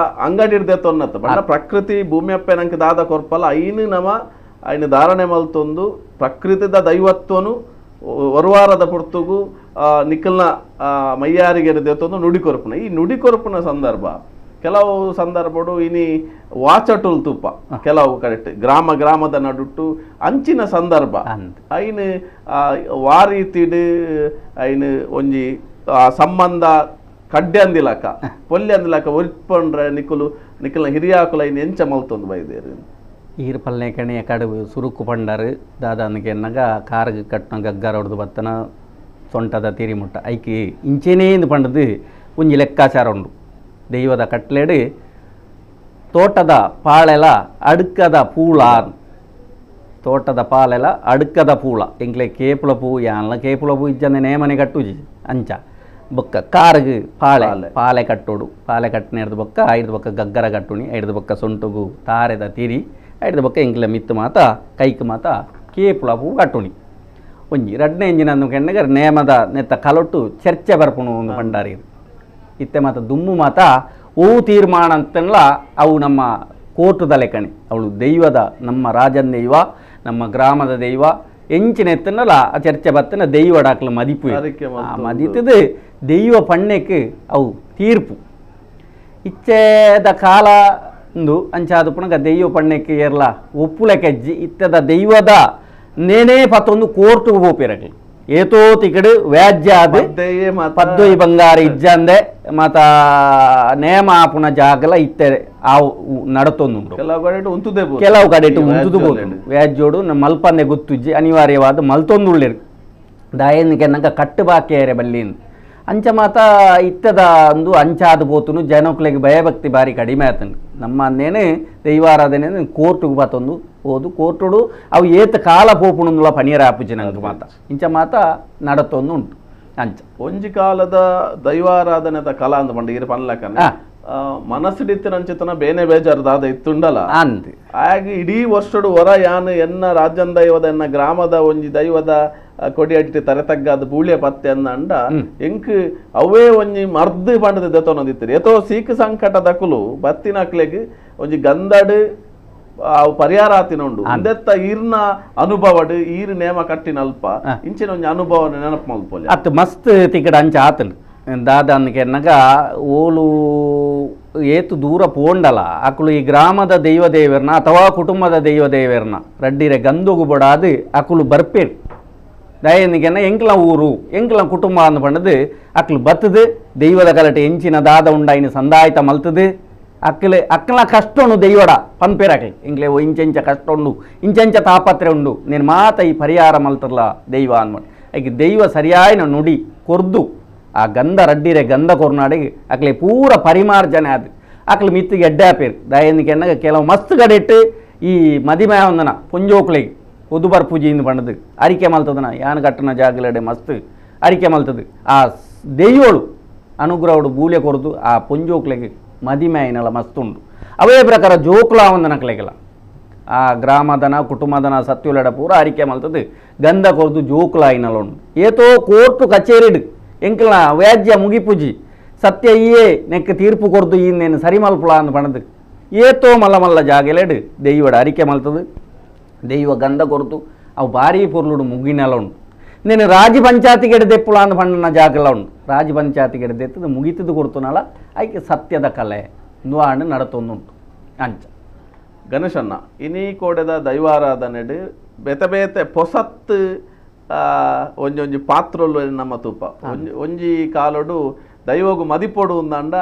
ಅಂಗಡಿ ಹಿಡ್ದೆ ತೊನ್ನತ್ತ ಬಣ್ಣ ಪ್ರಕೃತಿ ಭೂಮಿಯಪ್ಪೆ ನಂಗೆ ದಾದ ಕೊರ್ಪಲ ಐನು ನಮ ಐನು ಧಾರಣೆ ಮಲ್ತೊಂದು ಪ್ರಕೃತಿದ ದೈವತ್ವನು ವರುವಾರದ ಪೊರ್ತುಗು ನಿಖಲ್ನ ಮೈಯಾರಿಗೆ ದೇತೊಂದು ನುಡಿ ಕೊರ್ಪುನ ಈ ನುಡಿ ಕೊರ್ಪುನ ಸಂದರ್ಭ ಕೆಲವು ಸಂದರ್ಭಡು ಇನಿ ವಾಚಟುಲ್ ತುಪ್ಪ ಕೆಲವು ಕರೆಕ್ಟ್ ಗ್ರಾಮ ಗ್ರಾಮದ ನಡುಟ್ಟು ಅಂಚಿನ ಸಂದರ್ಭ ಐನು ವಾರೀತಿಡು ಐನು ಒಂಜಿ ಸಂಬಂಧ ಕಡ್ಡೆ ಅಂದಿಲಕ ಪೊಲ್ಲೆ ಅಂದಿಲಕ ಒರಿಪಂಡ್ರೆ ನಿಕುಲು ನಿಕಲ್ನ ಹಿರಿಯಾಕುಲ ಐನು ಎಂಚ ಮಲ್ತೊಂದು ಬೈದೇರು ಈರು ಪಲ್ಲೆ ಕಣೆಯ ಕಡುಬು ಸುರುಕು ಪಂಡರು ದಾದಾನಿಗೆ ಎನ್ನಗ ಕಾರ್ಗ್ ಕಟ್ನ ಗಗ್ಗರ ಹೊಡೆದು ಬತ್ತನ ಸೊಂಟದ ತೀರಿ ಮುಟ್ಟ ಐಕಿ ಇಂಚೇನೇ ಪಂಡದು ಒಂಜಿ ಲೆಕ್ಕಾಚಾರ ಉಂಡು ದೈವದ ಕಟ್ಲೆಡು ತೋಟದ ಪಾಳೆಲ ಅಡುಕದ ಪೂಳ ತೋಟದ ಪಾಲೆಲ ಅಡುಕದ ಪೂಳ ಎಂಕ್ಲೆ ಕೇಪುಲ ಪೂ ಯಾನ್ಲ ಕೇಪುಲ ಪೂ ಇಜ್ಜಂದೆ ನೇಮನೆ ಕಟ್ಟುಜಿ ಅಂಚ ಬೊಕ್ಕ ಕಾರ್ಗ್ ಪಾಳೆ ಪಾಲೆ ಕಟ್ಟೋಡು ಪಾಲೆ ಕಟ್ಟನೆ ಬೊಕ್ಕ ಐದು ಬೊಕ್ಕ ಗಗ್ಗರ ಕಟ್ಟುಣಿ ಐದು ಬೊಕ್ಕ ಸೊಂಟುಗು ತಾರೆದ ತಿರಿ ಐದು ಬೊಕ್ಕ ಎಂಕ್ಲೆ ಮಿತ್ತು ಮಾತ ಕೈಕ್ ಮಾತ ಕೇಪುಲ ಪೂ ಕಟ್ಟುಣಿ ಒಂಜಿ ರಡ್ನೆ ಇಂಜಿನ ಕೆಣ್ಣಗ ನೇಮದ ನೆತ್ತ ಕಲೊಟ್ಟು ಚರ್ಚೆ ಬರ್ಪುಣು ಒಂದು ಭಂಡಾರಿ ಇತ್ತೆ ಮಾತ ದುಮ್ಮು ಮಾತ ಓ ತೀರ್ಮಾನ ಅಂತನ್ಲ ಅವು ನಮ್ಮ ಕೋರ್ಟುದ ಲೆಕ್ಕಣೆ ಅವಳು ದೈವದ ನಮ್ಮ ರಾಜನ ದೈವ ನಮ್ಮ ಗ್ರಾಮದ ದೈವ ಎಂಚಿನ ಎತ್ತನಲ್ಲ ಆ ಚರ್ಚೆ ಬತ್ತನ ದೈವ ಡಾಕ್ಲು ಮದಿಪು ಮದಿತದು ದೈವ ಪಣ್ಣೆಕ್ ಅವು ತೀರ್ಪು ಇಚ್ಚೆದ ಕಾಲ ಒಂದು ಅಂಚಾದ ಪುನಗ ದೈವ ಪಣ್ಣೆಕ್ ಏರ್ಲ ಒಪ್ಪುಲೆಕಜ್ಜಿ ಇತ್ತದ ದೈವದ ನೇನೇ ಪತ್ತೊಂದು ಕೋರ್ಟುಗೆ ಪೋಪಿರಕ್ಲಿ ಏತೋ ತಿಕಡು ವ್ಯಾಜ್ಯ ಅದು ಪದ್ದೊಯ್ ಬಂಗಾರ ಇಜ್ಜಂದೆ ಮಾತ ನೇಮ ಆಪುನ ಜಾಗಲ ಇತ್ತೆ ಆ ನಡತೊಂದುಂಡು ಕೆಲವು ಕಡೆ ಉಂತುದು ಬೋದು ವ್ಯಾಜ್ಯೋಡು ಮಲ್ಪಂದೆ ಗೊತ್ತುಜ್ಜಿ ಅನಿವಾರ್ಯವಾದ ಮಲ್ತೊಂದುಳ್ಳಿರು ದಾಯನಿಗೆ ನಂಗೆ ಕಟ್ಟು ಬಾಕಿಯರೆ ಬಲ್ಲಿನ್ ಅಂಚ ಮಾತ ಇತ್ತದ ಒಂದು ಅಂಚಾದ ಪೋತುನು ಜನಕ್ಲೆಗ್ ಭಯಭಕ್ತಿ ಬಾರಿ ಕಡಿಮೆ ಆತನು ನಮ್ಮ ಅಂದೇನೆ ದೈವಾರಾಧನೆ ಕೋರ್ಟುಗೆ ಬಾತೊಂದು ಹೋದು ಕೋರ್ಟುಡು ಅವು ಏತ ಕಾಲ ಪೋಪುಣುಂದುಲ ಪನಿಯರ ಆಪುಜಿ ನಂಗೆ ಮಾತ ಇಂಚ ಮಾತ ನಡತೊಂದು ಉಂಟು ಅಂಚ ಒಂಜಿ ಕಾಲದ ದೈವಾರಾಧನೆದ ಕಲಾ ಅಂದ ಪಂಡ ಇರು ಪನ್ಲಕನೆ ಮನಸ್ಸಿಡಿತ್ತಿನಂಚಿತನ ಬೇನೆ ಬೇಜಾರು ದಾದ ಇತ್ತುಂಡಲ ಅಂದ್ ಆಗ ಇಡೀ ವರ್ಷಡು ಹೊರ ಯಾನು ಎನ್ನ ರಾಜ್ಯದ ದೈವದ ಎನ್ನ ಗ್ರಾಮದ ಒಂಜಿ ದೈವದ ಕೊಡಿ ಅಟ್ಟಿ ತರೆ ತಗ್ಗಾದ ಬೂಳಿಯ ಪತ್ತೆ ಅಂದ ಅಂಡ ಎಂಕ್ ಅವೇ ಒಂಜಿ ಮರ್ದು ಪಂಡದ ದೆತೊನೊಂದಿತ್ತರು ಏತೋ ಸೀಕು ಸಂಕಟ ದಕುಲು ಬತ್ತಿನಕ್ಲೆಗ್ ಒಂಜಿ ಗಂದಡು ಪರಿಹಾರ ಆತಿನ ಉಂಡು ಅಂದೆತ್ತ ಈರ್ನ ಅನುಭವಡು ಈರ್ ನೇಮ ಕಟ್ಟಿನ ಅಲ್ಪ ಇಂಚಿನ ಒಂಜಿ ಅನುಭವ ನೆನಪು ಮಲ್ಪೊಲಿ ಅತ್ ಮಸ್ತ್ ತಿಕಡ ಅಂಚ ಆತನು ದಾದಾನ್ಕೆನ್ನಗ ಓಲು ಏತು ದೂರ ಪೋಂಡಲ ಅಕುಲು ಈ ಗ್ರಾಮದ ದೈವ ದೇವರ್ನ ಅಥವಾ ಕುಟುಂಬದ ದೈವ ದೇವರ್ನ ರಡ್ಡಿರೆ ಗಂದೊಗು ಬಡಾದು ಅಕುಲು ಬರ್ಪೇರು ದಯನಿಗೆನ ಎಂಕ್ಲ ಊರು ಎಂಕ್ಲ ಕುಟುಂಬ ಅಂದ್ ಪಂಡದು ಅಕ್ಲು ಬತ್ತದು ದೈವದ ಕಲಟೆ ಎಂಚಿನ ದಾದ ಉಂಡಾಯಿನ ಸಂದಾಯ್ತ ಮಲ್ತದು ಅಕ್ಲೆ ಅಕ್ಲ ಕಷ್ಟ ಉಂಡು ದೈವಡ ಪನ್ಪೇರು ಅಕ್ಲೆ ಎಂಕ್ಲೆ ಇಂಚೆಂಚ ಕಷ್ಟ ಉಂಡು ಇಂಚೆಂಚ ತಾಪತ್ರೆ ಉಂಡು నేను ಮಾತ ಈ ಪರಿಹಾರ ಮಲ್ತಲ್ಲ ದೈವ ಅನ್ಮಟ್ ಐಕ್ ದೈವ ಸರಿಯಾಯಿನ ನುಡಿ ಕೊರ್ದು ಆ ಗಂಧ ರಡ್ಡಿರೆ ಗಂಧ ಕೊರ್ನಾಡಿಗೆ ಅಕ್ಲೆ ಪೂರ ಪರಿಮಾರ್ಜನೆ ಅದು ಅಕ್ಲೆ ಮಿತ್ತಿಗೆ ಎಡ್ಡೆ ಆಪೇರು ದಯನಿಕೆನ್ನಗ ಕೆಲವು ಮಸ್ತ್ ಗಡಿಟ್ಟು ಈ ಮದಿಮೆ ಒಂದನ ಪೊಂಜೋಕ್ಲೆಗ್ ಒದುಬರ್ ಪೂಜೆಯಿಂದ ಪಂಡದು ಅರಿಕೆ ಮಲ್ತದನ ಯಾನ್ ಕಟ್ಟನ ಜಾಗಲಡೆ ಮಸ್ತ್ ಅರಿಕೆ ಮಲ್ತದು ಆ ದೈವಳು ಅನುಗ್ರಹಡು ಬೂಲೆ ಕೊರದು ಆ ಪೊಂಜೋಕ್ಲೆಗ್ ಮದಿಮೆ ಆಯಿನಲ ಮಸ್ತುಂಡು. ಅವೇ ಪ್ರಕಾರ ಜೋಕುಲ ಒಂದನಕ್ಲೆಗಲ ಆ ಗ್ರಾಮದನ ಕುಟುಂಬದನ ಸತ್ಯುಲಡ ಪೂರ ಅರಿಕೆ ಮಲ್ತದು ಗಂಧ ಕೊರದು ಜೋಕುಲ ಆಯಿನಲ ಉಂಡು. ಏತೋ ಕೋರ್ಟು ಕಚೇರಿಡು ಎಂಕಲ್ನ ವ್ಯಾಜ್ಯ ಮುಗಿಪುಜಿ ಸತ್ಯ ಈಯೇ ನೆಕ್ ತೀರ್ಪು ಕೊರದು ಈನೇನು ಸರಿ ಮಲ್ಪುಲ ಅಂದ್ ಪಣದು ಏತೋ ಮಲ್ಲ ಮಲ್ಲ ಜಾಗೆಲೆಡು ದೈವಡ ಅರಿಕೆ ಮಲ್ತದು ದೈವ ಗಂಧ ಕೊರತು ಅವು ಭಾರೀ ಪೊರ್ಲುಡು ಮುಗಿನೆಲ ಉಂಡು. నేను ರಾಜಿ ಪಂಚಾಯತಿಗೆ ಎಡ್ದೆಪ್ಪುಲ ಅಂದ್ ಪಣ್ಣನ ಜಾಗಲ ಉಂಡು. ರಾಜಿ ಪಂಚಾಯತಿಗೆ ಎಡ್ದೆತ್ತದು ಮುಗಿತದು ಕೊರ್ತುನಲ ಐಕೆ ಸತ್ಯದ ಕಲೆ ನುವಾಂಡು ನಡತೊಂದುಂಟು. ಅಂಚ ಗಣೇಶಣ್ಣ ಇನಿ ಕೋಡೆದ ದೈವಾರಾಧನೆಡು ಬೇತೆ ಬೇತೆ ಪೊಸತ್ತು ಒಂಜೊಂಜಿ ಪಾತ್ರಲು ನಮ್ಮ ತೂಪ ಒಂಜಿ ಕಾಲೋಡು ದೈವಗು ಮದಿಪೊಡು ఉందంಡ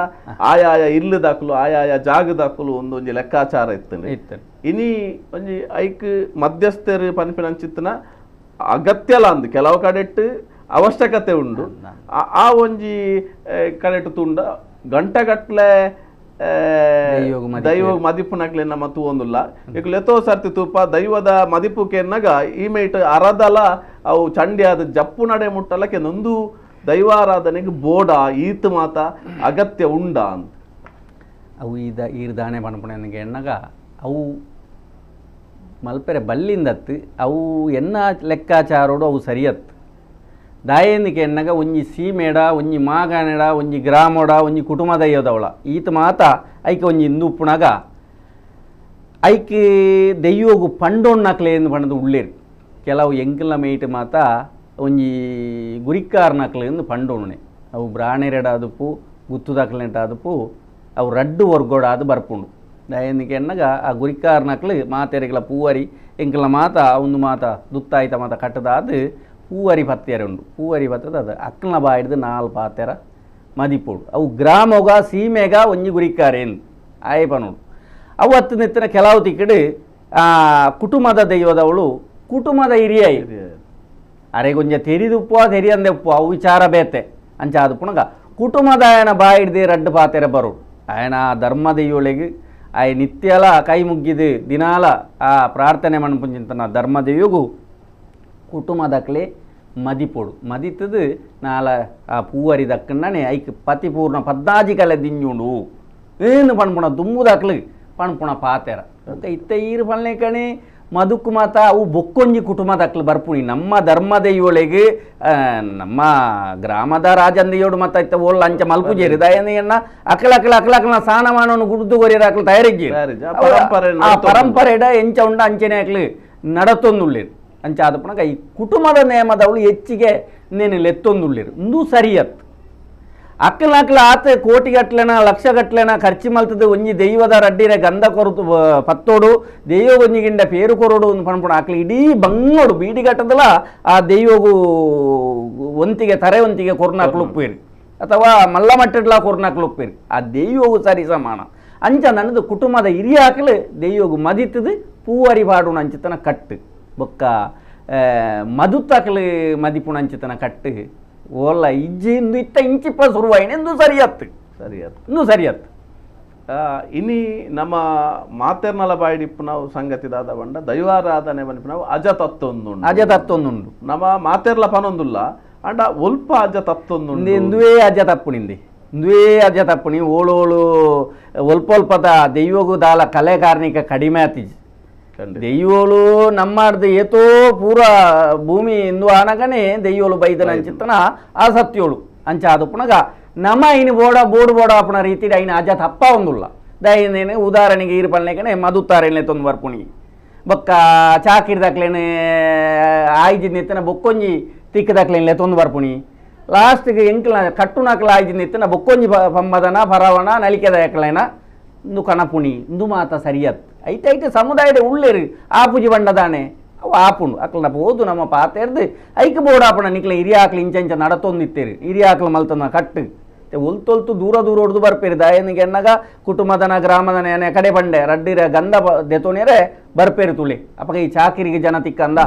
ಆಯಾಯ ಇಲ್ಲು ದಾಕಲು ಆಯಾಯ ಜಾಗ ದಾಕಲು ಒಂದೊಂಜಿ ಲೆಕ್ಕಾಚಾರ ಇತ್ತು. ಇನಿ ಒಂಜಿ ಐಕ್ ಮಧ್ಯಸ್ಥರು ಪನ್ಪಿನಂಚಿತ್ತನ ಅಗತ್ಯಲ ಅಂದು ಕೆಲವು ಕಡೆಟ್ಟು ಅವಶ್ಯಕತೆ ಉಂಡು. ಆ ಒಂಜಿ ಕಡೆಟ್ಟು ತುಂಡ ಗಂಟೆಗಟ್ಟಲೆ ದೈವ ಮದಿಪುನಕ್ಲೆ ನಮ್ಮ ತೂವೊಂದುಲ್ಲ. ಇಕ್ಲೆತೋ ಸರ್ತಿ ತೂಪ ದೈವದ ಮದಿಪುಕೆನ್ನಗ ಈ ಮೇಟ್ ಅರದಲ ಅವು ಚಂಡಿಯಾದ ಜಪ್ಪು ನಡೆ ಮುಟ್ಟಲಕ್ಕೆ ನೊಂದು ದೈವಾರಾಧನೆಗೆ ಬೋಡ ಈತ ಮಾತ ಅಗತ್ಯ ಉಂಡ ಅಂತ. ಅವು ಈದ ಈರ್ದಾಣೆ ಪಣಪುಣೆಗೆ ಎಣ್ಣಗ ಅವು ಮಲ್ಪೆರೆ ಬಲ್ಲಿಂದತ್ತು ಅವು ಎನ್ನ ಲೆಕ್ಕಾಚಾರೋಡು ಅವು ಸರಿಯತ್ತು. ದಾಯೇಂದಿಕೆ ಎನ್ನಗ ಒಂಜಿ ಸೀಮೇಡ ಒಂಜಿ ಮಾಗಾನೆಡ ಒಂಜಿ ಗ್ರಾಮೋಡ ಒಂಜಿ ಕುಟುಂಬ ದೈವದವಳ ಈತ ಮಾತ ಐಕೆ ಒಂಜಿ ಇಂದು ಉಪ್ಪುಣಗ ಐಕೆ ದೈವಗು ಪಂಡೊಣ್ಣಕ್ಲೆ ಎಂದು ಪಂಡದು ಉಳ್ಳೇರು. ಕೆಲವು ಎಂಕಲ್ನ ಮೇಯ್ಟ್ ಮಾತ ಒಂಜಿ ಗುರಿಕಾರ್ನಕ್ಲೆ ಎಂದು ಪಂಡೊಣ್ಣೆ ಅವು ಬ್ರಾಣೆರೆಡಾದುಪ್ಪು ಗುತ್ತುದಕ್ಲೆಂಟಾದುಪ್ಪು ಅವು ರಡ್ಡು ವರ್ಗೋಡಾದು ಬರ್ಪುಂಡು. ದಾಯೆಂದಿಕೆ ಎನ್ನಗ ಆ ಗುರಿಕಾರ್ನಕ್ಲು ಮಾತೆರೆಗಳ ಪೂವರಿ ಎಂಕಲ್ನ ಮಾತ ಒಂದು ಮಾತ ದುತ್ತಾಯ್ತ ಮಾತ ಕಟ್ಟದಾದು ಪೂವರಿ ಪತ್ತೆರ ಉಂಡು. ಪೂವರಿ ಪತ್ತದ ಅದು ಅಕ್ಕಲ್ನ ಬಾಯಿಡ್ದು ನಾಲ್ ಪಾತೆರ ಮದಿಪೋಡು. ಅವು ಗ್ರಾಮೋಗ ಸೀಮೆಗ ಒಂಜಿ ಗುರಿಕಾರೇನು ಆಯೆ ಪನೋಡು. ಅವು ಹತ್ತು ನಿತ್ತಿನ ಕೆಲವು ತಿಕ್ಕಡು ಕುಟುಂಬದ ದೈವದವಳು ಕುಟುಂಬದ ಹಿರಿಯಾಯಿ ಅರೆಗೊಂಜ ತೆರಿದುಪ್ಪು ತೆರಿಯಂದೆ ಉಪ್ಪು ಅವು ವಿಚಾರ ಬೇತೆ ಅಂಚ ಅದು ಪುಣಗ ಕುಟುಂಬದ ಆಯನ ಬಾಯಿಡ್ದೆ ರಡ್ಡು ಪಾತೆರ ಬರೋಡು. ಆಯನ ಧರ್ಮ ದೈವೊಳಿಗೆ ಆಯ ನಿತ್ಯಲ ಕೈ ಮುಗ್ಗಿದು ದಿನಾಲ ಆ ಪ್ರಾರ್ಥನೆ ಮಣ್ಪುಂಚಿಂತನ ಧರ್ಮ ದೈವಗು ಕುಟುಂಬದಕ್ಲೆ ಮದಿಪೋಡು. ಮದಿತದು ನಾಲ ಆ ಪೂವರಿ ದಕ್ಕಣ್ಣನೆ ಐಕ್ ಪತಿಪೂರ್ಣ ಪದ್ದಾಜಿ ಕಲೆ ದಿಂಜುಂಡು ಏನು ಪಣ್ಪುಣ ದುಮ್ಮುದಕ್ಲು ಪಣ್ಪುಣ ಪಾತೆರ. ಇತ್ತ ಈರು ಪಲ್ನೆ ಕಣೆ ಮದುಕು ಮಾತ ಅವು ಬೊಕ್ಕೊಂಜಿ ಕುಟುಂಬದಕ್ಲು ಬರ್ಪುಣಿ ನಮ್ಮ ಧರ್ಮ ದೈವೊಳಿಗೆ ನಮ್ಮ ಗ್ರಾಮದ ರಾಜಂದೆಯೋಡು ಮತ್ತ ಇತ್ತ ಓಲ್ ಅಂಚ ಮಲ್ಪುಜೇರಿ ದಯನ ಅಕಲ ಅಕಲ ಅಕಲ ಅಕಲ ಸಾನಮಾನವನ್ನು ಗುಡ್ದು ಕೊರಿಯರ ಅಕಲು ತಯಾರಿಜ್ಜಿ ಆ ಪರಂಪರೆಡ ಎಂಚ ಉಂಡ ಅಂಚನೆ ಅಕ್ಲು ನಡತೊಂದುಳ್ಳೇರು. ಅಂಚ ಆದಪುಣಗ ಈ ಕುಟುಂಬದ ನೇಮದವಳು ಹೆಚ್ಚಿಗೆ ನೇನು ಲೆತ್ತೊಂದುಳ್ಳೇರು ಇಂದು ಸರಿಯತ್. ಅಕ್ಕಲ ಆತ ಕೋಟಿಗಟ್ಲೆನ ಲಕ್ಷಗಟ್ಲೆನ ಖರ್ಚು ಮಲ್ತದ ಒಂಜಿ ದೈವದ ರಡ್ಡಿರೆ ಗಂಧ ಕೊರತು ಪತ್ತೋಡು ದೈವ ಒಂಜಿಗಿಂಡ ಪೇರು ಕೊರೋಡು ಒಂದು ಪಣಪುಣ ಅಕ್ಲು ಇಡೀ ಬಂಗೋಡು ಬೀಡಿಗಟ್ಟದಲ ಆ ದೈವಗು ಒಂತಿಗೆ ತರೆ ಒಂತಿಗೆ ಕೊರ್ನಾಕ್ಲು ಉಪ್ಪೇರು ಅಥವಾ ಮಲ್ಲ ಮಟ್ಟಡ್ಲ ಕೊರ್ನಾಕ್ಲು ಉಪ್ಪೇರು ಆ ದೈವಗು ಸರಿ ಸಮಾನ. ಅಂಚ ನನ್ನದು ಕುಟುಂಬದ ಹಿರಿಯ ಹಾಕಲು ದೈವಗು ಮದಿತದು ಪೂವರಿ ಪಾಡುಣ ಅಂಚಿತನ ಕಟ್ಟು ಬೊಕ್ಕ ಮದುತ್ತಾಕಲು ಮದಿಪುಣ ಅಂಚಿತನ ಕಟ್ಟು ಓಲ್ಲ ಇಜ್ಜಿ ಇಂದು ಇತ್ತ ಇಂಚಿಪ್ಪ ಶುರುವಾಯಿನ ಎಂದು ಸರಿಯತ್ತು ಸರಿಯತ್ತು ಇನ್ನೂ ಸರಿಯತ್ತು. ಇನಿ ನಮ್ಮ ಮಾತೆರ್ನಲ ಬಾಯಿಡಿಪ್ಪು ನಾವು ಸಂಗತಿ ದಾದ ಬಂಡ ದೈವಾರಾಧನೆ ಬನ್ಪು ನಾವು ಅಜ ತತ್ವೊಂದುಂಡು. ಅಜ ತತ್ವೊಂದುಂಡು ನಮ್ಮ ಮಾತೆರ್ಲ ಪನೊಂದುಲ್ಲ ಅಂಡ ಒಲ್ಪ ಅಜ ತತ್ವೊಂದುಂಡು. ಇಂದುವೇ ಅಜ ತಪ್ಪುನಿಂದಿ ಇಂದುವೇ ಅಜ ತಪ್ಪುನಿ ಓಳೋಳು ಒಲ್ಪ ಒಲ್ಪದ ದೈವಗು ದಾಲ ಕಲೆ ಕಾರ್ಣಿಕ ಕಡಿಮೆ ಆತಿಜಿ. ದೈವೋಳು ನಮ್ಮಾಡ್ದು ಏತೋ ಪೂರ ಭೂಮಿ ಇಂದು ಆನಗನೇ ದೈವೋಳು ಬೈದನ ಅಂಚಿತ್ತನ ಆ ಸತ್ಯೋಳು ಅಂಚ ಅದು ಪುನಗ ನಮ್ಮ ಇನ್ನು ಬೋಡ ಬೋಡು ಬೋಡ ಅಪ್ಪನ ರೀತಿ ಐನ ಅಜ ತಪ್ಪ ಒಂದುಲ್ಲ. ದೈನೇನೆ ಉದಾಹರಣೆಗೆ ಈರು ಪಲ್ಲೆಕನೆ ಮದುತ್ತಾರೆನೆ ತೊಂದು ಬರ್ಪುಣಿ ಬೊಕ್ಕ ಚಾಕಿರ್ದಾಕ್ಲೇನೆ ಆಯ್ಜಿನ ಎತ್ತನ ಬೊಕ್ಕೊಂಜಿ ತಿಕ್ಕದಾಕ್ಲೇನೆ ತೊಂದು ಬರ್ಪುಣಿ ಲಾಸ್ಟ್ಗೆ ಎಂಕ್ಲ ಕಟ್ಟುನಾಕ್ಲ ಆಯ್ಜಿನ ಎತ್ತನ ಬೊಕ್ಕೊಂಜಿ ಪಂಬದನ ಪರವಣ ನಲಿಕೆದ ಎಕ್ಲೇನ ಇಂದು ಕಣಪುಣಿ ಇಂದು ಮಾತ ಸರಿಯತ್. ಐತೆ ಐತೆ ಸಮುದಾಯದ ಉಳ್ಳೇರು ಆ ಪೂಜೆ ಬಂಡದಾನೆ ಅವು ಆಪುಂಡು ಅಕ್ಲ ಹೋದು ನಮ್ಮ ಪಾತೆರ್ದು ಐಕ್ ಬೋಡಾಪಣ ನಿಕ್ಲ ಹಿರಿಯ ಆಕ್ಲು ಇಂಚ ಇಂಚ ನಡತೊಂದಿತ್ತೇರು ಹಿರಿಯ ಆಕ್ಲು ಮಲ್ತನ ಕಟ್ಟು ಒಲ್ತೊಲ್ತು ದೂರ ದೂರ ಹೊಡೆದು ಬರ್ಪೇರು ದಾಯನಿಗೆ ಎನ್ನಗ ಕುಟುಂಬದನ ಗ್ರಾಮದನ ಏನೇ ಕಡೆ ಬಂಡೆ ರಡ್ಡಿರ ಗಂಧ ದೆತೋನೇರೆ ಬರ್ಪೇರು ತುಳಿ ಅಪ್ಪಗ ಈ ಚಾಕಿರಿಗೆ ಜನ ತಿಕ್ಕಂದ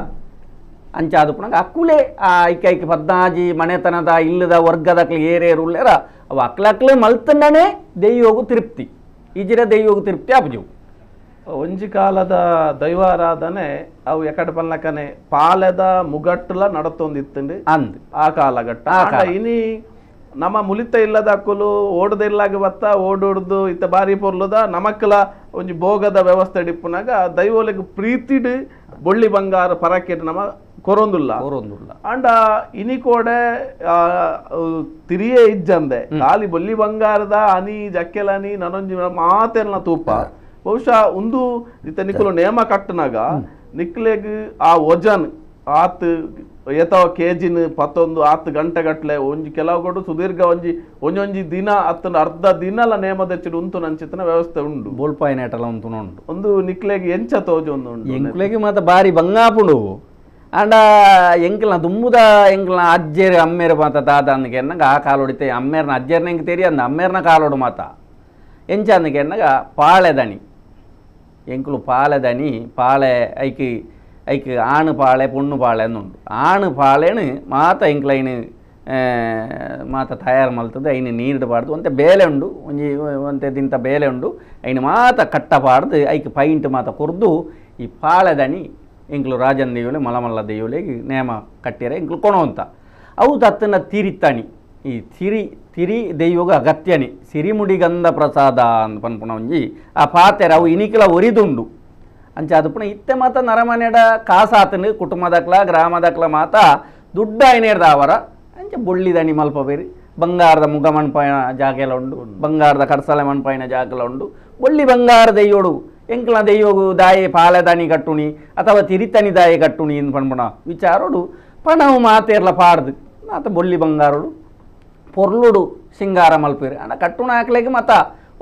ಅಂಚ ಅದು ಪುನಗ ಅಕ್ಕುಲೆ ಆ ಐಕೆ ಐಕೆ ಪದ್ನಾಜಿ ಮನೆತನದ ಇಲ್ಲದ ವರ್ಗದ ಅಕ್ಲು ಏರೇರು ಉಳ್ಳೇರ ಅವು ಅಕ್ಲಕ್ಲು ಮಲ್ತಂಡನೆ ದೈವಗು ತೃಪ್ತಿ ಈಜಿರ ದೈವಗು ತೃಪ್ತಿ ಆಪುಜು. ಒಂಜಿ ಕಾಲದ ದೈವಾರಾಧನೆ ಅವು ಎಕಡೆ ಪಲ್ಲಕನೆ ಪಾಲೆದ ಮುಗಟ್ಟುಲ ನಡತೊಂದಿತ್ತಂಡು ಅಂದ್ ಆ ಕಾಲಘಟ್ಟ. ಇನಿ ನಮ್ಮ ಮುಲಿತ ಇಲ್ಲದ ಅಕ್ಕುಲು ಓಡದ ಇಲ್ಲಾಗ ಬತ್ತ ಓಡೋಡ್ದು ಇತ್ತ ಬಾರಿ ಪೊರ್ಲುದ ನಮಕ್ಕಲ ಒಂಜಿ ಭೋಗದ ವ್ಯವಸ್ಥೆ ಡಿಪ್ಪುನಾಗ ದೈವೊಲೆಗ್ ಪ್ರೀತಿಡ್ ಬೊಳ್ಳಿ ಬಂಗಾರ ಪರಕೆಟ್ ನಮ ಕೊರೊಂದುಲ್ಲ ಕೊರೊಂದುಲ್ಲ. ಅಂಡ ಇನಿ ಕೋಡೆ ತಿರಿಯೇ ಇಜ್ಜಂದೆ ಖಾಲಿ ಬೊಳ್ಳಿ ಬಂಗಾರದ ಅನಿ ಜಕ್ಕೆಲನಿ ನನೊಂಜಿ ಮಾತೆರ್ನ ತೂಪ ಬಹುಶಃ ಒಂದು ಇತ್ತ ನಿಕ್ಕುಲು ನೇಮ ಕಟ್ಟನಾಗ ನಿಕ್ಲೆಗ್ ಆ ವಜನ್ ಆತ್ ಏತವ ಕೆಜಿನ ಪತ್ತೊಂದು ಆತ್ ಗಂಟೆ ಗಟ್ಲೆ ಒಂಜಿ ಕೆಲವು ಕೊಡು ಸುದೀರ್ಘ ಒಂಜಿ ಒಂಜೊಂಜಿ ದಿನ ಅತ್ತನ ಅರ್ಧ ದಿನಲ ನೇಮದೆಚ್ಚಿಡು ಉಂತು ನಂಚಿತನ ವ್ಯವಸ್ಥೆ ಉಂಡು ಬೋಲ್ಪಾಯಿನೇಟಲ ಉಂತು ಉಂಡು ಒಂದು ನಿಕ್ಲೆಗ್ ಎಂಚ ತೋಜು ಒಂದು ಉಂಡು ಎಂಕ್ಲೆಗ್ ಮಾತ ಬಾರಿ ಬಂಗಾಪುಂಡು. ಅಂಡ ಎಂಕ್ಲನ ದುಂಬುದ ಎಂಕ್ಲನ ಅಜ್ಜೆರ್ ಅಮ್ಮೇರು ಮಾತ ದಾದ ಅಂದಕೆನ್ನಗ ಆ ಕಾಲೊಡಿತೆ ಅಮ್ಮೇರ್ನ ಅಜ್ಜೆರ್ನ ಎಂಕ್ ತೆರಿಯಂದ ಅಮ್ಮೇರ್ನ ಕಾಲೋಡು ಮಾತ ಎಂಚ ಅಂದಕೆನ್ನಗ ಪಾಳೆದಣಿ ಎಂಕ್ಲು ಪಾಳೆದಣಿ ಪಾಳೆ ಐಕಿ ಐಕ್ ಆಣು ಪಾಳೆ ಪೊಣ್ಣು ಪಾಳೆ ಅಂದುಂಡು. ಆಣು ಪಾಳೆನು ಮಾತ ಎಂಕ್ಲೈನ್ ಮಾತ ತಯಾರು ಮಲ್ತದೆ ಐನು ನೀರು ಪಾಡ್ದು ಒಂತೆ ಬೇಲೆ ಉಂಡು ಒಂಜಿ ಒಂತೆ ದಿಂತ ಬೇಲೆ ಉಂಡು ಐನು ಮಾತ ಕಟ್ಟ ಪಾಡ್ದು ಐಕ್ ಪೈಂಟ್ ಮಾತ ಕೊರ್ದು ಈ ಪಾಳೆದಣಿ ಎಂಕ್ಲು ರಾಜನ್ ದೇವುಲೆ ಮಲಮಲ್ಲ ದೇವುಲೆಗ್ ನೇಮ ಕಟ್ಟಿರ ಎಂಕ್ಲು ಕೊಣವಂತ ಅವು ತತ್ತನ ತಿರಿತ್ತಾಣಿ ಈ ತಿರಿ ತಿರಿ ದೈವಗ ಅಗತ್ಯನಿ ಸಿರಿಮುಡಿ ಗಂಧ ಪ್ರಸಾದ ಅಂತ ಪನ್ಪುಣ ಒಂಜಿ ಆ ಪಾತೆರ ಅವು ಇನಿಕಲ ಒರಿದುಂಡು. ಅಂಚ ಅದು ಪುಣ ಇತ್ತೆ ಮಾತ ನರಮನೆಡ ಕಾಸಾತನು ಕುಟುಂಬದಕ್ಲ ಗ್ರಾಮದಕ್ಲ ಮಾತ ದುಡ್ಡ ಐನೇರ್ದಾವರ ಅಂಚ ಬೊಳ್ಳಿದಣಿ ಮಲ್ಪ ಬೇರಿ ಬಂಗಾರದ ಮುಗ ಮಣ್ಪಾಯಿನ ಜಾಗೆಲ ಉಂಡು ಬಂಗಾರದ ಕಡ್ಸಲೆ ಮಣ್ಪಾಯಿನ ಜಾಗೆಲ ಉಂಡು ಬೊಳ್ಳಿ ಬಂಗಾರ ದೈಯೋಡು ಎಂಕ್ಲ ದೈಯೋಗು ದಾಯೆ ಪಾಲೆ ದಣಿ ಕಟ್ಟುಣಿ ಅಥವಾ ತಿರಿತನಿ ದಾಯೆ ಕಟ್ಟುಣಿ ಎಂದು ಪನ್ಪುಣ ವಿಚಾರೋಡು ಪಣವು ಮಾತೇರ್ಲ ಪಾಡ್ದು ಮಾತ ಬೊಳ್ಳಿ ಬಂಗಾರೋಡು ಪೊರ್ಲುಡು ಸಿಂಗಾರ ಮಲ್ಪೇರು ಅಂಡ ಕಟ್ಟುಣ ಹಾಕ್ಲೆಗ್ ಮಾತ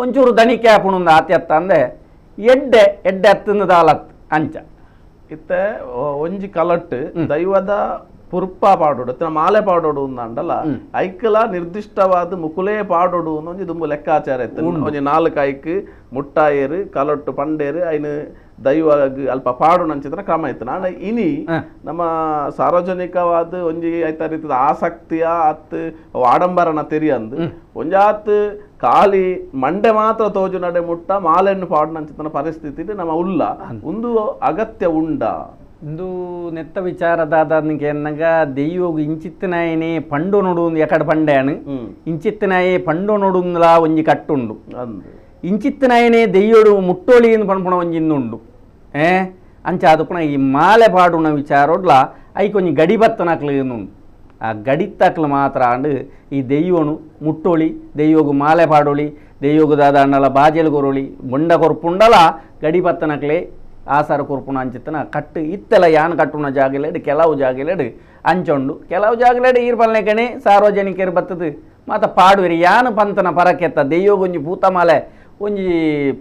ಒಂಚೂರು ದಣಿಕೆ ಆಪುಣುಂದು ಆತ್ಯತ್ತ ಅಂದೆ ಎಡ್ಡೆ ಎಡ್ಡೆ ಅತ್ತಂದು ದಾಲತ್ ಅಂಚ ಇತ್ತೆ ಒಂಜಿ ಕಲಟ್ ದೈವದ ಪುರ್ಪ ಪಾಡೋಡು ಇತ್ತ ಮಾಲೆ ಪಾಡೋಡು ಅಂದಲ್ಲ ಐಕಲ ನಿರ್ದಿಷ್ಟವಾದ ಮುಕುಲೇ ಪಾಡೋಡು ಒಂಜಿ ದುಂಬು ಲೆಕ್ಕಾಚಾರ ಇತ್ತು. ಒಂಜಿ ನಾಲ್ಕು ಐಕ್ ಮುಟ್ಟಾಯರು ಕಲೊಟ್ಟು ಪಂಡೇರು ಐನು ದೈವ ಅಲ್ಪ ಪಾಡು ನಂಚಿತ್ರ ಕ್ರಮ ಇತ್ತು. ನಾನು ಇನಿ ನಮ್ಮ ಸಾರ್ವಜನಿಕವಾದ ಒಂಜಿ ಐತ ರೀತಿದ ಆಸಕ್ತಿಯ ಅತ್ ಆಡಂಬರನ ತೆರಿಯಂದು ಒಂಜಾತ್ ಖಾಲಿ ಮಂಡೆ ಮಾತ್ರ ತೋಜು ನಡೆ ಮುಟ್ಟ ಮಾಲೆಯನ್ನು ಪಾಡು ನಂಚಿತನ ಪರಿಸ್ಥಿತಿ ನಮ್ಮ ಉಲ್ಲ ಒಂದು ಅಗತ್ಯ ಉಂಡ ಇಂದು ನೆತ್ತ ವಿಚಾರದಾದನಿಗೆ ಎನ್ನಗ ದೆಯ್ಯೋಗು ಇಂಚಿತ್ತನಾಯನೇ ಪಂಡು ನೋಡು ಎಕಡ ಪಂಡ್ಯಾನು ಇಂಚಿತ್ತನಾಯೇ ಪಂಡು ನೋಡುಂದಲಾ ಒಂಜಿ ಕಟ್ಟುಂಡು ಇಂಚಿತ್ತನಾಯನೇ ದೆಯ್ಯೋಡು ಮುಟ್ಟೋಳಿ ಎಂದು ಪಣ್ಪುಣ ಒಂಜಿ ಇಂದುಂಡು ಅಂಚ ಅದು ಪುಣ ಈ ಮಾಲೆ ಪಾಡುನ ವಿಚಾರೋಡ್ಲ ಐಕೊಂಜಿ ಗಡಿ ಬತ್ತನಕ್ಲು ಇಂದುಂಡು. ಆ ಗಡಿತ್ತಕ್ಲು ಮಾತ್ರ ಅಂಡು ಈ ದೆಯ್ಯೋನು ಮುಟ್ಟೋಳಿ ದೆಯ್ಯೋಗು ಮಾಲೆ ಪಾಡೋಳಿ ದೆಯ್ಯೋಗು ದಾದ ಅಂಡಲ ಬಾಜೆಲ್ ಕೊರೋಳಿ ಬೊಂಡ ಕೊರ್ಪುಂಡಲ ಗಡಿ ಬತ್ತನಕ್ಲೆ ಆಸಾರ ಕೊರ್ಪುಣ ಅಂಚಿತ್ತನ ಕಟ್ಟು ಇತ್ತೆಲ್ಲ ಯಾನ್ ಕಟ್ಟುನ ಜಾಗಲೇಡು ಕೆಲವು ಜಾಗಲೇಡು ಅಂಚೊಂಡು ಕೆಲವು ಜಾಗಲೇಡು ಈರ್ ಪಲ್ನೆಕಣೆ ಸಾರ್ವಜನಿಕರು ಬತ್ತದು ಮಾತ ಪಾಡುವೆರಿ ಯಾನು ಪಂತನ ಪರಕೆತ್ತ ದೆಯ್ಯೋಗೊಂಜಿ ಪೂತಮಾಲೆ ಒಂಜಿ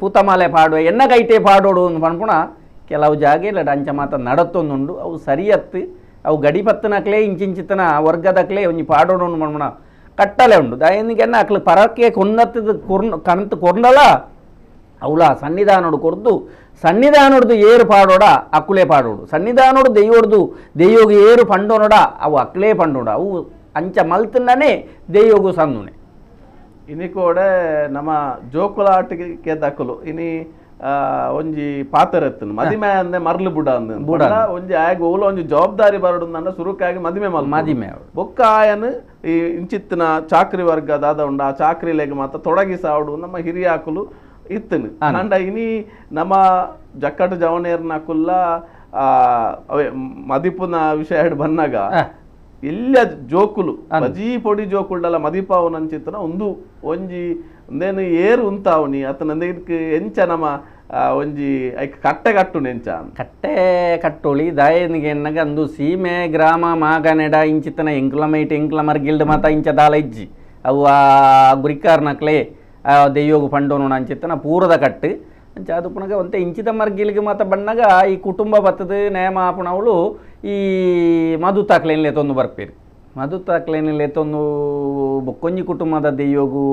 ಪೂತಮಾಲೆ ಪಾಡುವೆ ಎನ್ನ ಕೈಟೇ ಪಾಡೋಡು ಒಂದು ಪನ್ಪುಣ ಕೆಲವು ಜಾಗಲೇಡು ಅಂಚ ಮಾತ ನಡತ್ತೊಂದುಂಡು ಅವು ಸರಿಯತ್ತು ಅವು ಗಡಿ ಪತ್ತನಕ್ಲೆ ಇಂಚಿಂಚಿತ್ತನ ವರ್ಗದಕ್ಲೆ ಒಂಜಿ ಪಾಡೋಡು ಒಂದು ಪನ್ಪುಣ ಕಟ್ಟಲೆ ಉಂಡು ದಾಯನಿಗೆನ್ನ ಅಕ್ಲು ಪರಕ್ಕೆ ಕೊನ್ನತ್ತದ ಕಣತ್ ಕೊರ್ನಲ ಅವಳ ಸನ್ನಿಧಾನೋಡು ಕೊರ್ದು ಸನ್ನಿಧಾನೋಡ್ದು ಏರು ಪಾಡೋಡ ಅಕ್ಕುಲೇ ಪಾಡೋಡು ಸನ್ನಿಧಾನೋಡು ದೆಯ್ಯೋಡ್ದು ದೆಯ್ಯೋಗು ಏರು ಪಂಡೋನೋಡ ಅವು ಅಕ್ಲೇ ಪಂಡೋಡ ಅವು ಅಂಚ ಮಲ್ತನೇ ದೆಯ್ಯೋಗು ಸಂದುನೆ. ಇನಿ ಕೂಡ ನಮ್ಮ ಜೋಕುಲಾಟಿಗೆ ದಕ್ಕಲು ಇನಿ ಒಂಜಿ ಪಾತ್ರ ಮದಿಮೆ ಅಂದೆ ಮರ್ಲು ಬುಡ ಅಂದ ಬುಡ ಒಂಜಿ ಆಗ ಓಲ ಒಂಜಿ ಜವಾಬ್ದಾರಿ ಬರಡು ಅಂದ ಸುರುಕಾಗಿ ಮದಿಮೆ ಮದಿಮೆ ಬೊಕ್ಕ ಆಯನ್ ಈ ಇಂಚಿತ್ತಿನ ಚಾಕ್ರಿ ವರ್ಗ ದಾದ ಉಂಡ ಆ ಚಾಕ್ರಿಲೆಗ್ ಮಾತ ತೊಡಗಿಸಾವಡು ನಮ್ಮ ಹಿರಿಯಾಕುಲು ಇತ್ತನು. ಅಂಡ ಇನಿ ನಮ್ಮ ಜಕ್ಕಟ್ಟು ಜವನೇರ್ನ ಕುಲ್ಲ ಅವೇ ಮದಿಪುನ ವಿಷಯ ಬನ್ನಾಗ ಇಲ್ಲ ಜೋಕುಲು ಬಜಿ ಪೊಡಿ ಜೋಕುಲ್ಡಲ ಮದಿಪಾವನಂಚಿತ್ತನ ಒಂದು ಒಂಜಿ ಒಂದೇನು ಏರು ಉಂತಾವನಿ ಅತನ ಎಂಚ ನಮ್ಮ ಒಂಜಿ ಐಕ್ ಕಟ್ಟೆ ಕಟ್ಟು ನೆಂಚ ಕಟ್ಟೆ ಕಟ್ಟೋಳಿ ದಾಯನಿಗೆ ಎನ್ನಗ ಅಂದು ಸೀಮೆ ಗ್ರಾಮ ಮಾಗನೆಡ ಇಂಚಿತನ ಎಂಕ್ಲ ಮೈಟ್ ಎಂಕ್ಲ ಮರ್ಗಿಲ್ಡ್ ಮಾತ ಇಂಚ ದಾಲ ಇಜ್ಜಿ ಅವು ಆ ಗುರಿಕಾರ್ನಕ್ಲೆ ದೆಯ್ಯೋಗು ಪಂಡೋನು ಅಂಚಿತ್ತನ ಪೂರದ ಕಟ್ಟು ಅಂಚ ಅದು ಪುನಗ ಒಂತೆ ಇಂಚಿತ ಮರ್ಗಿಲ್ಗೆ ಮಾತ ಬಣ್ಣಗ ಈ ಕುಟುಂಬ ಬತ್ತದ ನೇಮ ಆಪುನವಳು ಈ ಮಧು ತಾಕ್ಲೇನ್ಲೆ ತೊಂದು ಬರ್ಪೇರು ಮಧು ತಾಕ್ಲೇನ್ಲೆ ತೊಂದು ಬೊಕ್ಕೊಂಜಿ ಕುಟುಂಬದ ದೆಯ್ಯೋಗು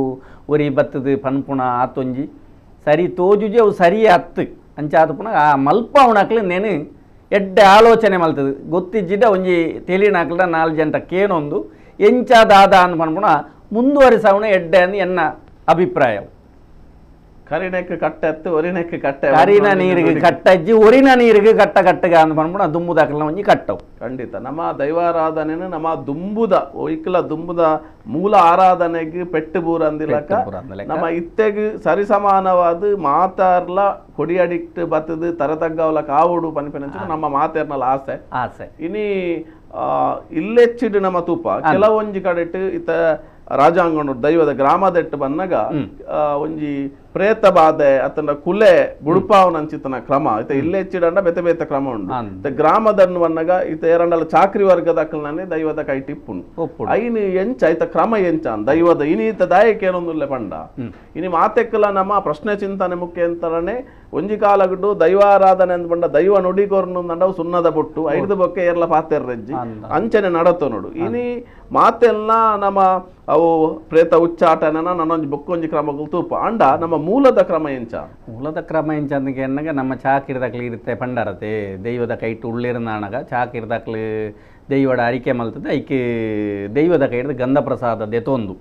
ಒರಿ ಬತ್ತದ ಪನ್ಪುಣ ಆತೊಂಜಿ ಸರಿ ತೋಜುಜಿ ಅವು ಸರಿ ಅತ್ತು ಅಂಚ ಅದು ಪುನಗ ಆ ಮಲ್ಪ ಉಣಕ್ಲು ನೇನು ಎಡ್ಡೆ ಆಲೋಚನೆ ಮಲ್ತದೆ ಗೊತ್ತಿಜ್ಜಿಡ ಒಂಜಿ ತೆಲಿನಾಕ್ಲ ನಾಲ್ಕು ಜಂಟ ಕೇನೊಂದು ಎಂಚ ದಾದ ಅಂದ್ ಪನ್ಪುಣ ಮುಂದುವರಿಸವಣ ಎಡ್ಡೆ ಅಂದ್ ಎನ್ನ ಅಭಿಪ್ರಾಯ. ಕರಿನೆಕ್ ಕಟ್ಟೆ ಅತ್ತು ಒರಿನೆಕ್ ಕಟ್ಟೆ ಕರಿನ ನೀರಿಗೆ ಕಟ್ಟಜ್ಜಿ ಒರಿನ ನೀರಿಗೆ ಕಟ್ಟ ಕಟ್ಟಗ ಅಂದ್ ಪನ್ಪುನ ದುಂಬುದಾಕಲ್ನ ಒಂಜಿ ಕಟ್ಟವು. ಖಂಡಿತ ನಮ್ಮ ದೈವಾರಾಧನೆನು ನಮ್ಮ ದುಂಬುದ ಒಯ್ಕಲ ದುಂಬುದ ಮೂಲ ಆರಾಧನೆಗೆ ಪೆಟ್ಟು ಬೂರ ಅಂದಿಲಕ ನಮ್ಮ ಇತ್ತೆಗ್ ಸರಿಸಮಾನವಾದ ಮಾತಾರ್ಲ ಕೊಡಿಯಡಿಕ್ಟ್ ಬತ್ತದು ತರತಗ್ಗವಲ ಕಾವುಡು ಪನ್ಪಿನ ನಮ್ಮ ಮಾತೇರ್ನಲ ಆಸೆ ಆಸೆ. ಇನಿ ಇಲ್ಲೆಚ್ಚಿಡು ನಮ್ಮ ತೂಪ ಕೆಲವೊಂಜಿ ಕಡೆಟ್ ಇತ್ತ ರಾಜಾಂಗಣ ದೈವದ ಗ್ರಾಮದೆಟ್ಟು ಬನ್ನಗ ಒಂಜಿ ಪ್ರೇತ ಬಾಧೆ ಅತನ ಕುಲೆ ಬುಡುಪಾವನಂಚಿತನ ಕ್ರಮ ಇತ ಇಲ್ಲೆಚ್ಚಿಡಂಡ ಬೇತೆ ಬೇತೆ ಕ್ರಮ ಉಂಡು. ಗ್ರಾಮದನ್ನು ಬನ್ನಗ ಇತ ಏರಂಡಲ ಚಾಕ್ರಿ ವರ್ಗದ ಅಕ್ಕಲ್ನೇ ದೈವದ ಕೈ ಟಿಪ್ಪುಂಡು ಐನು ಎಂಚ ಐತ ಕ್ರಮ ಎಂಚ ದೈವದ ಇನಿ ಈತ ದಾಯಕ ಏನೊಂದುಲ್ಲೆ ಪಂಡ ಇನಿ ಮಾತೆಕ್ಕಲ ನಮ್ಮ ಪ್ರಶ್ನೆ ಚಿಂತನೆ ಮುಖ್ಯಂತರನೇ ಒಂಜಿ ಕಾಲಗುಡ್ಡು ದೈವಾರಾಧನೆ ಅಂದ್ ಪಂಡ ದೈವ ನುಡಿಕೋರ್ನು ಅಂಡವು ಸುನ್ನದ ಬೊಟ್ಟು ಐದು ಬೊಕ್ಕೆ ಏರ್ಲ ಪಾತೆರ್ರಜ್ಜಿ ಅಂಚನೆ ನಡತೋ ನೋಡು. ಇನಿ ಮಾತೆಲ್ಲ ನಮ್ಮ ಅವು ಪ್ರೇತ ಉಚ್ಚಾಟನ ನನ್ನೊಂಜಿ ಬೊಕ್ಕೊಂಜಿ ಕ್ರಮಗಳು ತೂಪ ಅಂಡ ನಮ್ಮ ಮೂಲದ ಕ್ರಮ ಎಂಚ ಮೂಲದ ಕ್ರಮ ಎಂಚ ಅಂದಕ್ಕೆ ನಮ್ಮ ಚಾಕಿರ್ದಾಕ್ಲಿ ಇರುತ್ತೆ ಪಂಡರತೆ ದೈವದ ಕೈಟು ಉಳ್ಳಿರ್ನಾಣಗ ಚಾಕಿರ್ದಾಕ್ಲಿ ದೈವಡ ಅರಿಕೆ ಮಲ್ತದೆ ಐಕೆ ದೈವದ ಕೈಡ್ದು ಗಂಧ ಪ್ರಸಾದ ದೆತೊಂದು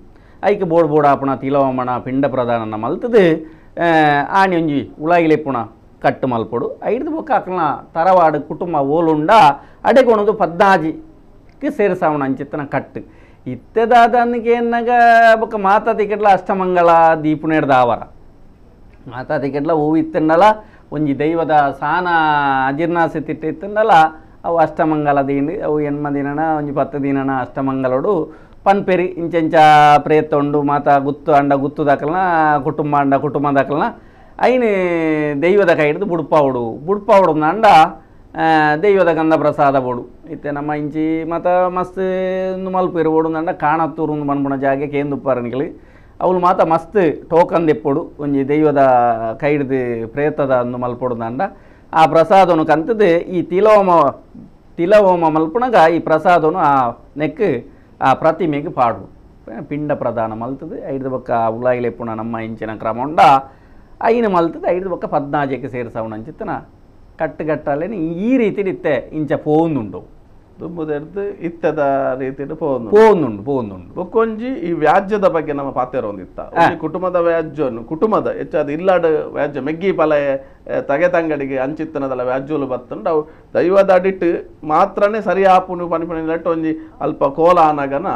ಐಕೆ ಬೋಡ್ ಬೋಡ ಆಪಣ ತಿಲವಮಣ ಪಿಂಡ ಪ್ರದಾನ ಮಲ್ತದೆ ಆಣಿ ಒಂಜಿ ಉಳಾಗಿಲೆಪ್ಪುಣ ಕಟ್ಟು ಮಲ್ಪೊಡು ಐಡ್ದು ಬೊಕ್ಕ ಅಕ್ಲನ ತರವಾಡು ಕುಟುಂಬ ಓಲುಂಡ ಅಡೆಕೊಣದು ಪದ್ದಾಜಿಗೆ ಸೇರಿಸಾವಣ ಅಂಚಿತ್ತನ ಕಟ್ಟು ಇತ್ತೆದಾದನಿಗೆ ಎನ್ನಗ ಬೊಕ್ಕ ಮಾತಾ ತಿಕೆಟ್ಲ ಅಷ್ಟಮಂಗಳ ದೀಪುನೇಡ್ದ ಆವರ ಮಾತಾ ತಿಕೆಟ್ಲ ಹೂವು ಇತ್ತಂಡಲ ಒಂಜಿ ದೈವದ ಸಾನ ಅಜೀರ್ಣಾಸೆ ತಿಟ್ಟ ಇತ್ತಂಡಲ ಅವು ಅಷ್ಟಮಂಗಲ ದೀಂಡು ಅವು ಎಣ್ಮ ದಿನನ ಒಂಜಿ 10 ದಿನನ ಅಷ್ಟಮಂಗಲೋಡು ಪನ್ಪೆರಿ ಇಂಚೆಂಚ ಪ್ರೇತ ಉಂಡು ಮಾತಾ ಗುತ್ತು ಅಂಡ ಗುತ್ತು ದಾಕಲ್ನ ಕುಟುಂಬ ಅಂಡ ಕುಟುಂಬ ದಾಕಲ್ನ ಐನು ದೈವದ ಕೈ ಹಿಡಿದು ಬುಡ್ಪಾವುಡು ಬುಡ್ಪಾವುಡು ಅಂಡ ದೈವದ ಗಂಧ ಪ್ರಸಾದ ಬೋಡು ಇತ್ತೆ ನಮ್ಮ ಇಂಚಿ ಮಾತ ಮಸ್ತ್ ಮಲ್ಪೇರು ಬೋಡು ಅಂಡ ಕಾಣತ್ತೂರು ಪನ್ಪುನ ಜಾಗೆ ಕೇಂದುಪ್ಪಾರನಿಕಲಿ ಅವಳು ಮಾತ ಮಸ್ತ್ ಟೋಕನ್ ದೆಪ್ಪೊಡು ಒಂಜಿ ದೈವದ ಕೈ ಹಿಡಿದು ಪ್ರೇತದ ಅಂದು ಮಲ್ಪೊಡು ಅಂಡ ಆ ಪ್ರಸಾದನು ಕಂತದ್ದು ಈ ತಿಲೋಮ ತಿಲಹೋಮ ಮಲ್ಪುನಗ ಈ ಪ್ರಸಾದನು ಆ ನೆಕ್ ಆ ಪ್ರತಿಮೆಗೆ ಪಾಡು ಪಿಂಡ ಪ್ರದಾನ ಮಲ್ತದೆ ಐದು ಬೊಕ್ಕ ಉಲಾಯಿಲೆಪ್ಪುನ ನಮ್ಮ ಇಂಚಿನ ಕ್ರಮ ಉಂಡ ಐನು ಮಲ್ತದೆ ಐದು ಬೊಕ್ಕ ಪದ್ನಾಜಕ್ಕೆ ಸೇರಿಸವನ ಅಂಚಿತ್ತನ ಕಟ್ಟುಗಟ್ಟಾಲೇನೆ ಈ ರೀತಿ ಇತ್ತೆ ಇಂಚ ಪೋಂದುಂಡು ದುಂಬುದೆಡ್ದು ಇತ್ತದ ರೀತಿಡು ಪೋಂದು ಪೋಂದುಂಡು ಪೋಂದುಂಡು. ಬೊಕ್ಕೊಂಜಿ ಈ ವ್ಯಾಜ್ಯದ ಬಗ್ಗೆ ನಮ್ಮ ಪಾತೆರ ಒಂದಿತ್ತ ಕುಟುಂಬದ ವ್ಯಾಜ್ಯವನ್ನು ಕುಟುಂಬದ ಹೆಚ್ಚಾದ ಇಲ್ಲಾಡು ವ್ಯಾಜ್ಯ ಮೆಗ್ಗಿ ಪಲಯ ತಗೆ ತಂಗಡಿಗೆ ಅಂಚಿತ್ತನದಲ್ಲ ವ್ಯಾಜ್ಯಲು ಬತ್ತುಂಡು ಅವು ದೈವದ ಅಡಿಟ್ಟು ಮಾತ್ರನೇ ಸರಿ ಆಪುನು ಪನಿಪನಿ ಒಂಜಿ ಅಲ್ಪ ಕೋಲ ಆನಗನ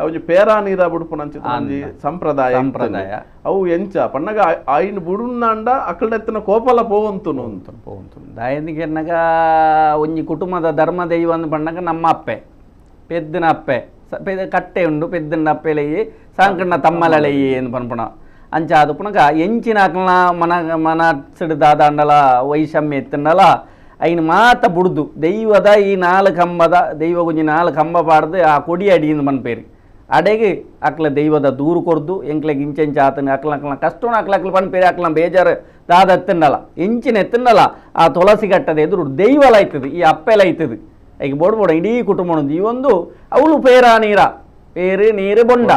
ಒಂಜಿ ಪೇರಾ ನೀರ ಬುಡುಪುನ ಅಂಚಿತ್ತ ಒಂಜಿ ಸಂಪ್ರದಾಯ ಸಂಪ್ರದಾಯ ಅವು ಎಂಚ ಪಣ್ಣಗ ಐನ್ ಬುಡುಂಡ ಅಕ್ಕಡೆತ್ತಿನ ಕೋಪಲ ಪೋವಂತುನು ಅಂತ ಪೋವಂತು ದಾಯನಿಗೆ ಎನ್ನಗ ಒಂಜಿ ಕುಟುಂಬದ ಧರ್ಮ ದೈವ ಅಂದ್ ಪಣ್ಣಗ ನಮ್ಮ ಅಪ್ಪೆ ಪೆದ್ದಿನ ಅಪ್ಪೆ ಕಟ್ಟೆ ಉಂಡು ಪೆದ್ದಿನ ಅಪ್ಪೆಲೆಯಿ ಸಾಂಕಣ್ಣ ತಮ್ಮಲಳೆಯಿ ಎಂದು ಪನ್ಪುಣ ಅಂಚ ಅದು ಪುನಗ ಎಂಚಿನ ಅಕ್ಲನ ಮನ ಮನಸ್ಸಿಡು ದಾದಾಂಡಲ ವೈಷಮ್ಯ ಎತ್ತಂಡಲ ಐನು ಮಾತ ಬುಡ್ದು ದೈವದ ಈ ನಾಲ್ಕು ಕಂಬದ ದೈವ ಗುಂಜಿ ನಾಲ್ಕು ಕಂಬ ಪಾಡ್ದು ಆ ಕೊಡಿ ಅಡಿಯಿಂದ ಮನ್ಪೇರಿ ಅಡೆಗೆ ಅಕ್ಲ ದೈವದ ದೂರು ಕೊರ್ದು ಎಂಕ್ಲೆಗ್ ಇಂಚೆಂಚ ಆತನ ಅಕ್ಲ ಅಕ್ಲನ ಕಷ್ಟನ ಅಕ್ಲ ಅಕ್ಲ ಪನ್ಪೇರಿ ಅಕ್ಲನ ಬೇಜಾರು ದಾದ ಎತ್ತಂಡಲ ಎಂಚಿನ ಎತ್ತಂಡಲ ಆ ತುಳಸಿ ಕಟ್ಟದ ಎದುರು ದೈವಲ ಐತದೆ ಈ ಅಪ್ಪೆಲ ಐತದೆ ಈಗ ಬೋಡ್ ಬೋಡ ಇಡೀ ಕುಟುಂಬ ಈ ಒಂದು ಅವಳು ಪೇರ ನೀರ ಪೇರು ನೀರು ಬೊಂಡ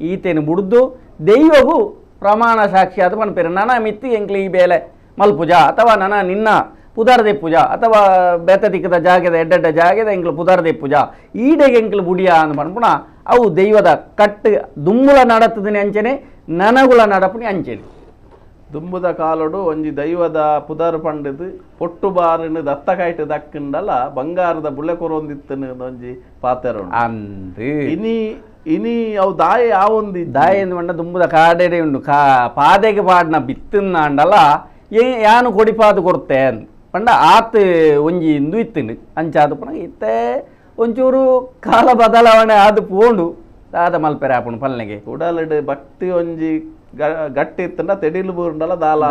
ಈತೇನು ಬುಡ್ದು ದೈವಗೂ ಪ್ರಮಾಣ ಸಾಕ್ಷಿ ಅದು ಪನ್ಪೇರು ನನ ಮಿತ್ತಿ ಎಂಕ್ಲಿ ಈ ಬೇಲೆ ಮಲ್ಪುಜ ಅಥವಾ ನನ ನಿನ್ನ ಪುದಾರ್ದೆ ಪೂಜಾ ಅಥವಾ ಬೇತ ದಿಕ್ಕದ ಜಾಗದ ಎಡ್ಡೆಡ್ಡ ಜಾಗದ ಎಂಕ್ಲು ಪುದಾರ್ದೆ ಪೂಜಾ ಈಡೆಗೆ ಎಂಕ್ಲು ಬುಡಿಯ ಅಂದ್ ಪನ್ಪುಣ ಅವು ದೈವದ ಕಟ್ಟು ದುಂಬುಲ ನಡತದಿನಿ ಅಂಚನೆ ನನಗುಲ ನಡಪುನಿ ಅಂಚನೆ. ದುಂಬುದ ಕಾಲಡು ಒಂಜಿ ದೈವದ ಪುದರ್ ಪಂಡದು ಪೊಟ್ಟು ಬಾರಿನ ದತ್ತ ಕಾಯ್ತು ದಕ್ಕಂಡಲ ಬಂಗಾರದ ಬುಳೆ ಕೊರೊಂದಿತ್ತನ ಒಂಜಿ ಪಾತೆರ ಅಂದು ಇನಿ ಇನಿ ಅವು ದಾಯ ಯಾವೊಂದು ದಾಯ ಎಂದು ಪಂಡ ದುಂಬುದ ಕಾಡೆಡೆ ಉಂಡು ಕಾ ಪಾದೆಗೆ ಪಾಡ್ನ ಬಿತ್ತನ್ನಾಂಡಲ ಯಾನು ಕೊಡಿಪಾದು ಕೊರ್ತೆ ಪಂಡ ಆತ್ ಒಂಜಿ ಇಂದು ಇತ್ತುಂಡು ಅಂಚಾದು ಪುನಗ ಇತ್ತೆ ಒಂಚೂರು ಕಾಲ ಬದಲಾವಣೆ ಆದು ಪೋಂಡು ದಾದ ಮಲ್ಪೆರೆ ಆಪುಂಡು ಪಲ್ನೆಗೆ ಉಡಲಡು ಭಕ್ತಿ ಒಂಜಿ ಗಟ್ಟಿ ಇತ್ತಂಡ ತೆಡಿಲು ಬೂರುಂಡಲ ದಾಲ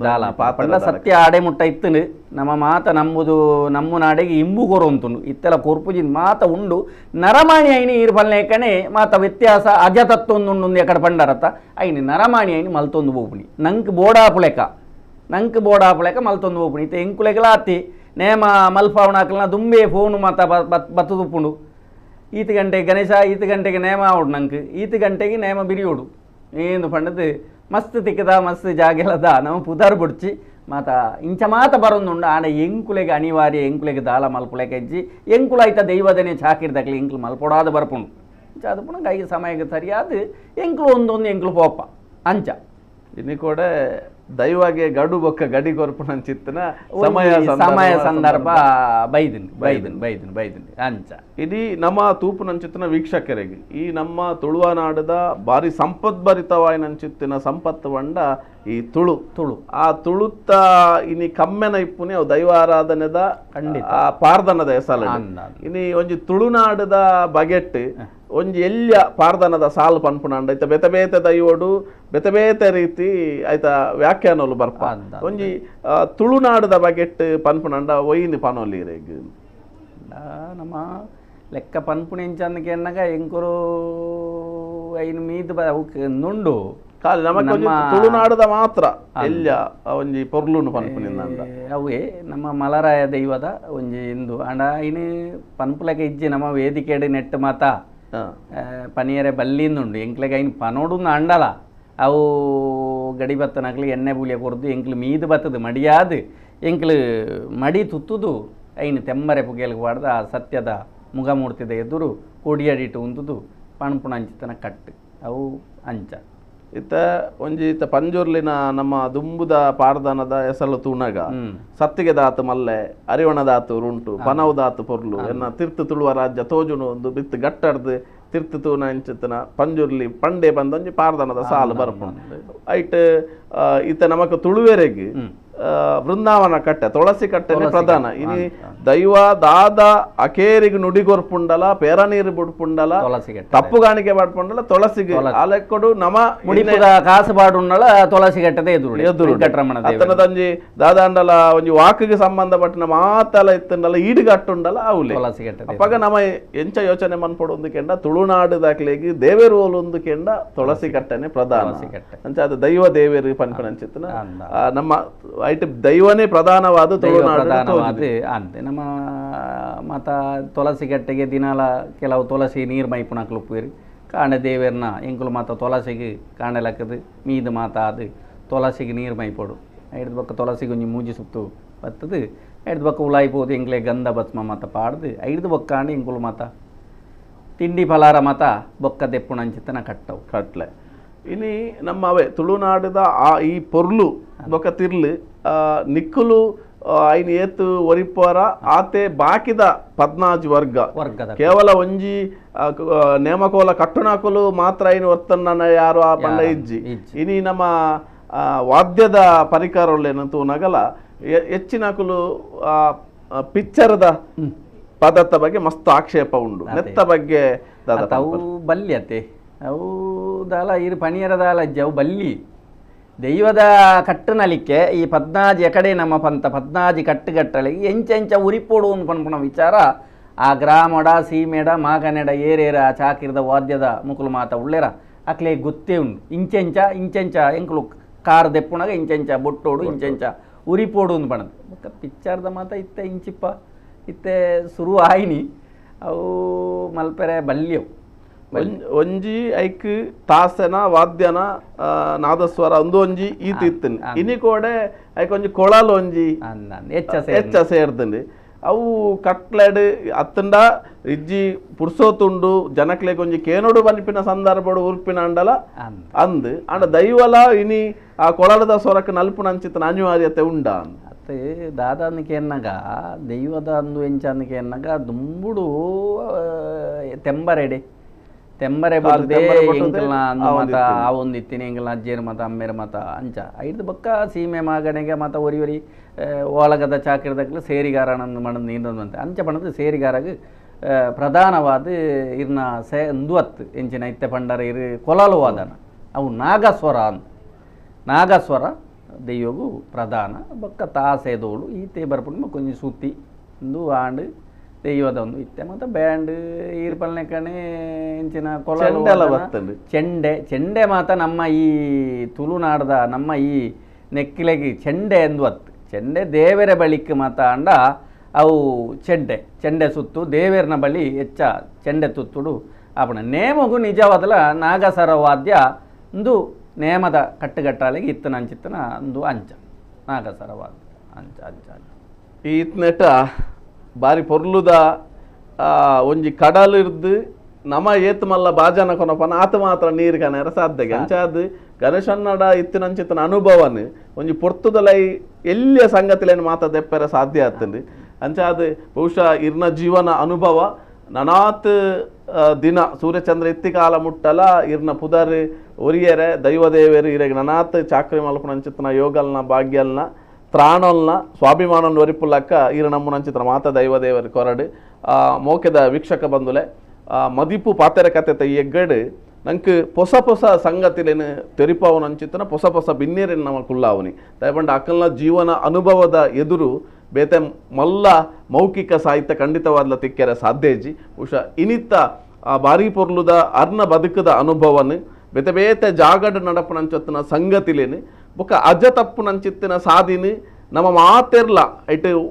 ದಾಲ ಪಂಡ ಸತ್ಯ ಆಡೆ ಮುಟ್ಟ ಇತ್ತುಂಡು ನಮ್ಮ ಮಾತ ನಂಬುದು ನಮ್ಮ ನಾಡೆಗೆ ಇಂಬು ಕೊರೊಂತುಂಡು ಇತ್ತೆಲ್ಲ ಕೊರ್ಪುಜಿನ್ ಮಾತ ಉಂಡು ನರಮಾಣಿ ಐನಿ ಈರು ಪಲ್ನೇಕನೆ ಮಾತ ವ್ಯತ್ಯಾಸ ಅಜತತ್ವೊಂದುಂಡು ಎಕಡೆ ಪಂಡರತ್ತ ಐನಿ ನರಮಾಣಿ ಐನಿ ಮಲ್ತೊಂದು ಬೋಪುನಿ ನಂಕ್ ಬೋಡಾಪುಲೆಕ ನಂಕ್ ಬೋಡಾಪುಲೆಕ ಮಲ್ತೊಂದು ಬೋಪುನಿ ಇತ್ತೆ ಎಂಕುಲೆಕಲ ಆತಿ ನೇಮ ಮಲ್ಫಾವಣ ದುಂಬೆ ಫೋನು ಮಾತ ಬತ್ತುದುಪ್ಪುಂಡು ಈತ ಗಂಟೆಗೆ ಗಣೇಶ ಈತ ಗಂಟೆಗೆ ನೇಮ ಆವಡು ನಂಗೆ ಈತ ಗಂಟೆಗೆ ನೇಮ ಬಿರಿಯೋಡು ಏನು ಪಂಡದು ಮಸ್ತ್ ತಿಕ್ಕದ ಮಸ್ತ್ ಜಾಗೆಲದ ನಮ್ಮ ಪುದಾರ್ ಬುಡ್ಚಿ ಮಾತ ಇಂಚ ಮಾತ ಬರೊಂದುಂಡು ಆಂಡ ಎಂಕುಲೆಗೆ ಅನಿವಾರ್ಯ ಎಂಕುಲೆಗೆ ದಾಲ ಮಲ್ಪುಲೆಗೆ ಹೆಜ್ಜಿ ಎಂಕುಲ ಐತ ದೈವದನೆ ಚಾಕಿರ್ದಕ್ಲೆ ಎಂಕುಲು ಮಲ್ಪೊಡಾದ ಬರ್ಪುಂಡು ಅಂಚ ಅದು ಪುನಗ ಐದು ಸಮಯಕ್ಕೆ ಸರಿಯಾದ ಎಂಕುಲು ಒಂದೊಂದು ಎಂಕುಲು ಪೋಪ ಅಂಚ ಇನ್ನು ಕೂಡ ದೈವಗೆ ಗಡು ಬೊಕ್ಕ ಗಡಿ ಕೊರ್ಪುನಂಚಿತ್ತಿನ ಸಮಯ ಸಮಯ ಸಂದರ್ಭ ಬೈದಿನಿ ಬೈದಿನಿ ಬೈದಿನಿ ಬೈದಿನಿ ಅಂಚ. ಇಡೀ ನಮ್ಮ ತೂಪುನಂಚಿತ್ತಿನ ವೀಕ್ಷಕರಿಗೆ ಈ ನಮ್ಮ ತುಳುವನಾಡದ ಬಾರಿ ಸಂಪದ್ಭರಿತವಾಯಿನಂಚಿತ್ತಿನ ಸಂಪತ್ತು ಬಂಡ ಈ ತುಳು ತುಳು ಆ ತುಳುತ್ತ ಇನಿ ಕಮ್ಮೆನ ಇಪ್ಪುನಿ ಅವು ದೈವಾರಾಧನೆದ ಖಂಡಿತ ಆ ಪಾರ್ದನದ ಹೆಸರು. ಇನಿ ಒಂಜಿ ತುಳುನಾಡದ ಬಗೆಟ್ ಒಂಜಿ ಎಲ್ಯ ಪಾರ್ದನದ ಸಾಲು ಪನ್ಪುನಾಂಡ ಐತ ಬೇತೆ ಬೇತೆ ದೈವೋಡು ಬೇತೆ ಬೇತೆ ರೀತಿ ಐತ ವ್ಯಾಖ್ಯಾನಲು ಬರ್ಪ. ಒಂಜಿ ತುಳುನಾಡದ ಬಗೆಟ್ ಪನ್ಪುನಾಂಡ ಒಯ್ಯಿನಿ ಪನೊಲಿ ನಮ್ಮ ಲೆಕ್ಕ ಪನ್ಪುಣಿ ಎಂಚಂದಕ್ಕೆ ಎಂಕುರು ಐನು ಮೀದ ನುಂಡು ಖಾಲಿ ನಮಕ್ ತುಳುನಾಡದ ಮಾತ್ರ ಎಲ್ಯ ಒಂಜಿ ಪೊರ್ಲುನು ಪನ್ಪುನಿಂದ ಅವೇ ನಮ್ಮ ಮಲರಾಯ ದೈವದ ಒಂಜಿ ಇಂದು ಅಂಡ ಐನು ಪನ್ಪುಲಕ ಇಜ್ಜಿ ನಮ್ಮ ವೇದಿಕೆಡು ನೆಟ್ಟು ಮಾತ ಪನಿಯರೆ ಬಲ್ಲಿಂದುಂಡು ಎಂಕ್ಲೆಗ್ ಐನು ಪನೋಡು ಅಂಡಲ ಅವು ಗಡಿ ಬತ್ತನಕ್ಲು ಎಣ್ಣೆ ಬೂಲಿಯ ಕೊರ್ದು ಎಂಕ್ಲು ಮೀದು ಬತ್ತದು ಮಡಿಯಾದು ಎಂಕ್ಲು ಮಡಿ ತುತ್ತುದು ಐನು ತೆಮ್ಮರೆ ಪುಗೆಲ್ಗೆ ವಾಡ್ದು ಆ ಸತ್ಯದ ಮುಗಮೂರ್ತಿದ ಎದುರು ಕೊಡಿಯಡಿಟ್ಟು ಉಂತುದು ಪಣಪುಣ ಅಂಚಿತನ ಕಟ್ಟು ಅವು ಅಂಚ. ಇತ್ತ ಒಂಜಿ ಇತ್ತ ಪಂಜುರ್ಲಿನ ನಮ್ಮ ದುಂಬುದ ಪಾರ್ದನದ ಹೆಸರು ತೂನಗ ಸತ್ತಿಗೆ ದಾತು ಮಲ್ಲೆ ಅರಿವಣ ದಾತು ಉಂಟು ಪನವು ದಾತು ಪೊರ್ಲು ಎನ್ನ ತಿರ್ತು ತುಳುವ ರಾಜ್ಯ ತೋಜುನು ಒಂದು ಬಿತ್ತು ಗಟ್ಟಡ್ದು ತಿರ್ತು ತೂನ ಅಂಚಿತನ ಪಂಜುರ್ಲಿ ಪಂಡೆ ಬಂದೊಂಜಿ ಪಾರ್ದನದ ಸಾಲು ಬರ್ಪುಂಡು. ಐಟ್ ಇತ್ತ ನಮಕ್ ತುಳುವೆರೆಗ್ ವೃಂದಾವನ ಕಟ್ಟೆ ತುಳಸಿ ಕಟ್ಟೆನೆ ಪ್ರಧಾನ. ಇನಿ ದೈವ ದಾದ ಅಕೇರಿಗೆ ನುಡಿಗೊರ್ಪುಂಡಲ ಪೇರನೀರು ಬುಡ್ಪುಂಡಲ ತಪ್ಪುಗಾಣಿಕೆ ಮಾಡ್ಪುಂಡಲ ತುಳಸಿಗೆ ಆಲೆಕ್ಕೊಡು ನಮ ಮುಡಿಪುದ ಕಾಸು ಬಾಡುಂಡಲ ತುಳಸಿ ಕಟ್ಟದೆ ಎದುರು ಎದುರು ಅತ್ತನದಂಜಿ ದಾದಾಂಡಲ ಒಂಜಿ ವಾಕಿಗೆ ಸಂಬಂಧಪಟ್ಟಿನ ಮಾತಲ ಇತ್ತಂಡಲ ಈಡುಗಟ್ಟುಂಡಲ ಅವಲೆ ತುಳಸಿ ಕಟ್ಟೆ. ಅಪ್ಪಗ ನಮ ಎಂಚ ಯೋಚನೆ ಮನ್ಪೊಡು ಒಂದು ಕೆಂಡ ತುಳುನಾಡು ದಾಖಲೆಗೆ ದೇವೇರು ಒಂದು ಕೆಂಡ ತುಳಸಿ ಕಟ್ಟನೆ ಪ್ರಧಾನ. ಅಂಚ ಅದು ದೈವ ದೇವೇರು ಪನ್ಪನಂಚಿತ್ತನ ನಮ್ಮ ಐಟ್ ದೈವನೇ ಪ್ರಧಾನವಾದ ಪ್ರಧಾನವಾದ ಅಂತೆ ನಮ್ಮ ಮಾತ ತುಳಸಿ ಕಟ್ಟೆಗೆ ದಿನಾಲ ಕೆಲವು ತುಳಸಿ ನೀರು ಮೈಪುಣಕ್ಲು ಉಪ್ಪುವೇರು ಕಾಂಡೆ ದೇವೇರ್ನ ಎಂಕುಲು ಮಾತ ತುಳಸಿಗೆ ಕಾಂಡೆ ಲಕ್ಕದು ಮೀದು ಮಾತ ಅದು ತುಳಸಿಗೆ ನೀರು ಮೈಪೊಡು ಐದು ಬೊಕ್ಕ ತುಳಸಿಗೆ ಒಂಜಿ ಮೂಜಿ ಸುತ್ತು ಬತ್ತದು ಐದು ಬೊಕ್ಕ ಉಲಾಯಿ ಪೋದು ಎಂಕ್ಲೆ ಗಂಧ ಭಸ್ಮ ಮಾತ ಪಾಡ್ದು ಐದು ಬೊಕ್ಕಾಂಡು ಎಂಕುಲು ಮಾತ ತಿಂಡಿ ಫಲಾರ ಮಾತ ಬೊಕ್ಕ ದೆಪ್ಪುಣಂಚಿತ್ತನ ಕಟ್ಟವು ಕಟ್ಲೆ. ಇನಿ ನಮ್ಮ ಅವೇ ತುಳುನಾಡದ ಆ ಈ ಪೊರ್ಲು ಬೊಕ್ಕ ತಿರ್ಲು ನಿಕ್ಕುಲು ಐನ್ ಏತು ಒರಿಪೋರ ಆತೆ ಬಾಕಿದ ಪದ್ನಾಜ್ ವರ್ಗ ವರ್ಗದ ಕೇವಲ ಒಂಜಿ ನೇಮಕೋಲ ಕಟ್ಟುನಾಕುಲು ಮಾತ್ರ ಐನ್ ಒರ್ತನ್ನ ಯಾರು ಆ ಪಂಡ ಇಜ್ಜಿ. ಇನಿ ನಮ್ಮ ವಾದ್ಯದ ಪರಿಕರಗಳೇನಂತೂ ನಗಲ ಹೆಚ್ಚಿನಕುಲು ಪಿಕ್ಚರ್ದ ಪದತ್ತ ಬಗ್ಗೆ ಮಸ್ತ್ ಆಕ್ಷೇಪ ಉಂಡು ನೆತ್ತ ಬಗ್ಗೆ ಅವು ಬಲ್ಯತೆ ಅವು ದಾಲ ಇರು ಪಣಿಯರ ದಾಲ ಅಜ್ಜಿ ಅವು ಬಲ್ಲಿ ದೈವದ ಕಟ್ಟುನಲಿಕ್ಕೆ ಈ ಪದ್ನಾಜಿ ಎಕಡೆ ನಮ್ಮ ಪಂತ ಪದ್ನಾಜಿ ಕಟ್ಟುಗಟ್ಟಲೆ ಎಂಚೆಂಚ ಉರಿಪೋಡು ಒಂದು ಪನ್ಪುನ ವಿಚಾರ ಆ ಗ್ರಾಮಡ ಸೀಮೆಡ ಮಾಗನೆಡ ಏರೇರ ಆ ಚಾಕಿರದ ವಾದ್ಯದ ಮುಕುಲು ಮಾತ ಉಳ್ಳೇರ ಅಕ್ಲೆ ಗೊತ್ತೇ ಉಂಡು ಇಂಚೆಂಚ ಇಂಚೆಂಚ ಎಂಕುಲು ಕಾರ್ ದೆಪ್ಪುನಾಗ ಇಂಚೆಂಚ ಬೊಟ್ಟೋಡು ಇಂಚೆಂಚ ಉರಿಪೋಡು ಒಂದು ಬಣದ ಬೊಕ್ಕ ಪಿಕ್ಚರ್ದ ಮಾತ ಇತ್ತೆ ಇಂಚಿಪ್ಪ ಇತ್ತೆ ಸುರು ಆಯಿನಿ ಅವು ಮಲ್ಪೆರೆ ಬಲ್ಯವು ಒಂಜಿ ಐಕ್ ತಾಸನ ವಾದ್ಯನ ನಾದಸ್ವರ ಒಂದು ಒಂಜಿ ಈತ ಇತ್ತನ್ ಇನಿ ಕೋಡೆ ಐಕ್ ಒಂಜಿ ಕೊಳಲ್ ಒಂಜಿ ಹೆಚ್ಚ ಸೇರ್ದಂడి ಅವು ಕಟ್ಲೆಡ್ ಅತ್ತಂಡ ಇಜ್ಜಿ ಪುರ್ಸೋತುಂಡು ಜನಕ್ಲೆಗ್ ಒಂಜಿ ಕೇನೋಡು ಬನ್ಪಿನ ಸಂದರ್ಭಡು ಉರ್ಪಿನ ಅಂಡಲ ಅಂದ್ ಅಂಡ ದೈವಲ ಇನಿ ಆ ಕೊಳಲದ ಸ್ವರಕ್ಕೆ ನಲ್ಪುನ ಅಂಚಿತನ ಅನಿವಾರ್ಯತೆ ಉಂಡ. ಅತ್ತೆ ದಾದಾನಕ್ಕೆ ಎನ್ನಗ ದೈವದ ಅಂದು ಎಂಚನಕ್ಕೆ ಎನ್ನಗ ದುಂಬುಡು ತೆಂಬರೆಡೆ ತೆಂಬರೆ ಬುಡ್ದೆ ಎಂಕಲ್ನ ಅಂದು ಮಾತ ಆವೊಂದಿತ್ತಿನಿ ಎಂಕಲ್ನ ಅಜ್ಜೇರು ಮಾತ ಅಮ್ಮೇರು ಮಾತ ಅಂಚ ಐದು ಬೊಕ್ಕ ಸೀಮೆ ಮಾಗಣೆಗೆ ಮಾತ ಒರಿ ಒರಿ ಓಲಗದ ಚಾಕಿರದಕ್ಲು ಸೇರಿಗಾರನಂದು ಮಣಂದು ನೀಂದಂತೆ ಅಂಚ ಪಣದು ಸೇರಿಗಾರಗ್ ಪ್ರಧಾನವಾದ ಇರ್ನ ಸೇ ಇಂದು ಅತ್ತು ಎಂಚಿನ ಇತ್ತೆ ಪಂಡರ ಇರು ಕೊಲಲು ವಾದನ ಅವು ನಾಗಸ್ವರ ಅಂದ್ ನಾಗಸ್ವರ ದೈವಗು ಪ್ರಧಾನ ಬೊಕ್ಕ ತಾಸೆದೋಳು ಈತೆ ಬರ್ಪುಂಡು ಕೊಂಚ ಸುತ್ತಿ ಇಂದು ಆಂಡ್ ದೈವದ ಒಂದು ಇತ್ತೆ ಮತ್ತು ಬ್ಯಾಂಡ್ ಈರ್ಪಲ್ನೆ ಕಣೆ ಇಂಚಿನ ಕೊಲಲು ಚೆಂಡೆ ಚೆಂಡೆ ಮಾತ ನಮ್ಮ ಈ ತುಳುನಾಡದ ನಮ್ಮ ಈ ನೆಕ್ಕಿಲೆಗೆ ಚೆಂಡೆ ಎಂದು ಅತ್ತು ಚೆಂಡೆ ದೇವರ ಬಳಿಕ್ ಮಾತ ಅಂಡ ಅವು ಚೆಂಡೆ ಚೆಂಡೆ ಸುತ್ತು ದೇವರನ ಬಳಿ ಹೆಚ್ಚ ಚೆಂಡೆ ತುತ್ತುಡು ಆಪಣ ನೇಮಗು ನಿಜವಾದಲ ನಾಗಸರ ವಾದ್ಯ ಒಂದು ನೇಮದ ಕಟ್ಟುಗಟ್ಟಾಲಿಗೆ ಇತ್ತನ ಅಂಚಿತ್ತನ ಒಂದು ಅಂಚ ನಾಗಸರ ವಾದ್ಯ ಅಂಚ ಅಂಚ ಅಂಚ ಈ ಇತ್ನೆಟ ಬಾರಿ ಪೊರ್ಲುದ ಒಂಜಿ ಕಡಲ್ ಇರ್ದು ನಮ ಏತ್ ಮಲ್ಲ ಬಾಜನ ಕೊನಪನ ಆತ ಮಾತ್ರ ನೀರು ಕನೆರ ಸಾಧ್ಯ ಅಂಚಾದ್ ಗಣೇಶನ್ನಡ ಇತ್ತಿನಂಚಿತನ ಅನುಭವನ ಒಂಜಿ ಪೊರ್ತುದಲೈ ಎಲ್ಲಿಯ ಸಂಗತಿಲೇನು ಮಾತ ದೆಪ್ಪೆರೆ ಸಾಧ್ಯ ಆಗ್ತದೆ. ಅಂಚಾದ ಬಹುಶಃ ಇರ್ನ ಜೀವನ ಅನುಭವ ನನಾತ್ ದಿನ ಸೂರ್ಯಚಂದ್ರ ಇತ್ತಿ ಕಾಲ ಮುಟ್ಟಲ ಇರ್ನ ಪುದರ್ ಒರಿಯರೆ ದೈವದೇವರು ಇರಗೆ ನನಾತ್ ಚಾಕ್ರಿ ಮಲ್ಪುನಂಚಿತನ ಯೋಗಲ್ನ ಭಾಗ್ಯಲ್ನ ತ್ರಾಣಲ್ನ ಸ್ವಾಭಿಮಾನ ಒರಿಪುಲಕ್ಕ ಇರ ನಮ್ಮನಂಚಿತನ ಮಾತ ದೈವದೇವರು ಕೊರಡು. ಮೋಕೆದ ವೀಕ್ಷಕ ಬಂಧುಲೆ ಮದಿಪು ಪಾತೆರ ಕತೆ ಈ ಎಗ್ಗಡು ನಂಗೆ ಹೊಸ ಹೊಸ ಸಂಗತಿಲೇನು ತೆರಿಪಾವನಂಚಿತನ ಹೊಸ ಹೊಸ ಬಿನ್ನೇರೇನು ನಮ್ಮ ಕುಲ್ಲಾವನಿ ದಯಪಂಡ ಅಕ್ಕಲ್ನ ಜೀವನ ಅನುಭವದ ಎದುರು ಬೇತೆ ಮಲ್ಲ ಮೌಖಿಕ ಸಾಹಿತ್ಯ ಖಂಡಿತವಾದ್ಲ ತಿಕ್ಕೆರೆ ಸಾಧ್ಯ ಇಜ್ಜಿ. ಬಹುಶಃ ಇನಿತ್ತ ಆ ಬಾರಿ ಪೊರ್ಲುದ ಅರ್ನ ಬದುಕದ ಅನುಭವನು ಬೇತೆ ಬೇತೆ ಜಾಗಡ ನಡಪುನಂಚೊತ್ತಿನ ಸಂಗತಿಲೇನು ಬೊಕ್ಕ ಅಜ ತಪ್ಪುನಂಚಿತ್ತಿನ ಸಾದಿನಿ ನಮ್ಮ ಮಾತೆರ್ಲ ಇಟ್ಟು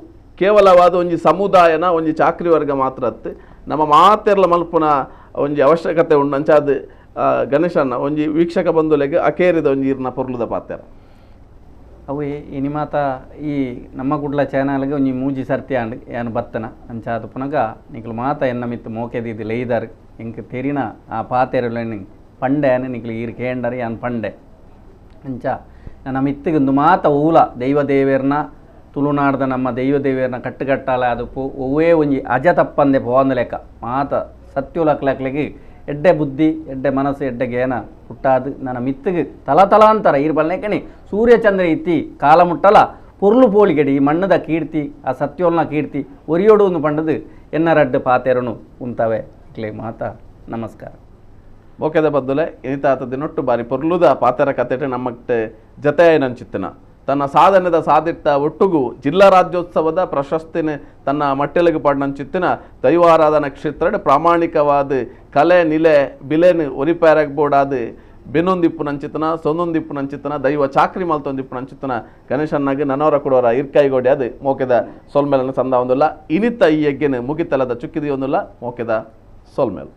ಕೇವಲವಾದ ಒಂಜಿ ಸಮುದಾಯನ ಒಂಜಿ ಚಾಕ್ರಿ ವರ್ಗ ಮಾತ್ರ ಅತ್ತು ನಮ್ಮ ಮಾತೆರ್ಲ ಮಲ್ಪುನ ಒಂಜಿ ಅವಶ್ಯಕತೆ ಉಂಡು. ಅಂಚಾದ ಗಣೇಶನ್ನ ಒಂಜಿ ವೀಕ್ಷಕ ಬಂಧುಲೆಗೆ ಅಕೇರಿದ ಒಂಜಿ ಇರ್ನ ಪೊರ್ಲುದ ಪಾತೆರ. ಅವು ಇನಿ ಮಾತ ಈ ನಮ್ಮ ಕುಡ್ಲ ಚಾನಲ್ಗೆ ಒಂಜಿ ಮೂಜಿ ಸರ್ತಿ ಆಂಡ್ ಯಾನ್ ಬತ್ತನ ಅಂಚಾದ ಪುನಗ ನಿಕ್ಲು ಮಾತ ಎನ್ನ ಮಿತ್ತು ಮೋಕೆದಿದ್ದು ಲೈದಾರ್ ಎಂಕ್ ತೆರಿನ ಆ ಪಾತೆರಲೆನ್ ಪಂಡೆ ನಿಕ್ಲು ಈರ್ ಕೇಂಡರ್ ಯಾನ್ ಪಂಡೆ. ಅಂಚ ನನ್ನ ಮಿತ್ತಿಗೊಂದು ಮಾತ ಊಲ ದೈವ ದೇವೇರ್ನ ತುಳುನಾಡ್ದ ನಮ್ಮ ದೈವ ದೇವೇರ್ನ ಕಟ್ಟುಕಟ್ಟಾಲ ಅದಪ್ಪು ಒವ್ವೇ ಒಂಜಿ ಅಜ ತಪ್ಪಂದೆ ಪೋವಂದ ಲೆಕ್ಕ ಮಾತ ಸತ್ಯುಲಕ್ಲಕ್ಲಿಗೆ ಎಡ್ಡೆ ಬುದ್ಧಿ ಎಡ್ಡೆ ಮನಸ್ಸು ಎಡ್ಡೆ ಗೇನ ಹುಟ್ಟಾದು ನನ್ನ ಮಿತ್ತಿಗೆ ತಲತಲಾಂತರ ಈರ್ ಬಲ್ಲೆಕಣಿ ಸೂರ್ಯಚಂದ್ರ ಇತ್ತಿ ಕಾಲ ಮುಟ್ಟಲ ಪೊರ್ಲು ಪೋಳಿಗೆಡಿ ಈ ಮಣ್ಣದ ಕೀರ್ತಿ ಆ ಸತ್ಯೋಲ್ನ ಕೀರ್ತಿ ಒರಿಯೋಡು ಒಂದು ಪಂಡದು ಎನ್ನ ರಡ್ಡು ಪಾತೆರನು ಉಂತವೆ ಇಕ್ಲೆ ಮಾತ ನಮಸ್ಕಾರ. ಮೋಕೆದ ಬದ್ದುಲೆ ಇನಿತಾತ ದಿನೊಟ್ಟು ಬಾರಿ ಪೊರ್ಲುದ ಪಾತೆರ ಕತೆಟೆ ನಮ್ಮಕ್ಕೆ ಜತೆಯನಂಚಿತ್ತನ ತನ್ನ ಸಾಧನೆದ ಸಾದಿಟ್ಟ ಒಟ್ಟುಗು ಜಿಲ್ಲಾ ರಾಜ್ಯೋತ್ಸವದ ಪ್ರಶಸ್ತಿನ ತನ್ನ ಮಟ್ಟೆಲಗು ಪಾಡ್ನಂಚಿತ್ತಿನ ದೈವಾರಾಧನಾ ಕ್ಷೇತ್ರ ಪ್ರಾಮಾಣಿಕವಾದ ಕಲೆ ನಿಲೆ ಬಿಲೆನು ಒರಿಪೇರಗ್ ಬೋಡಾದ ಬೆನ್ನೊಂದಿಪ್ಪು ನಂಚಿತನ ಸೊಂದೊಂದಿಪ್ಪು ನಂಚಿತನ ದೈವ ಚಾಕ್ರಿ ಮಲ್ತೊಂದಿಪ್ಪು ನಂಚಿತನ ಗಣೇಶನ್ನಾಗಿ ನನವರ ಕೊಡೋರ ಇರ್ಕಾಯಿಗೋಡಿ ಅದು ಮೋಕೆದ ಸೊಲ್ಮೇಲನ್ನು ಸಂದ ಒಂದಿಲ್ಲ. ಇನಿತ ಈ ಯಜ್ಞನ ಮುಗಿತಲದ ಚುಕ್ಕಿದೆಯೊಂದಿಲ್ಲ ಮೋಕೆದ ಸೊಲ್ಮೇಲ್.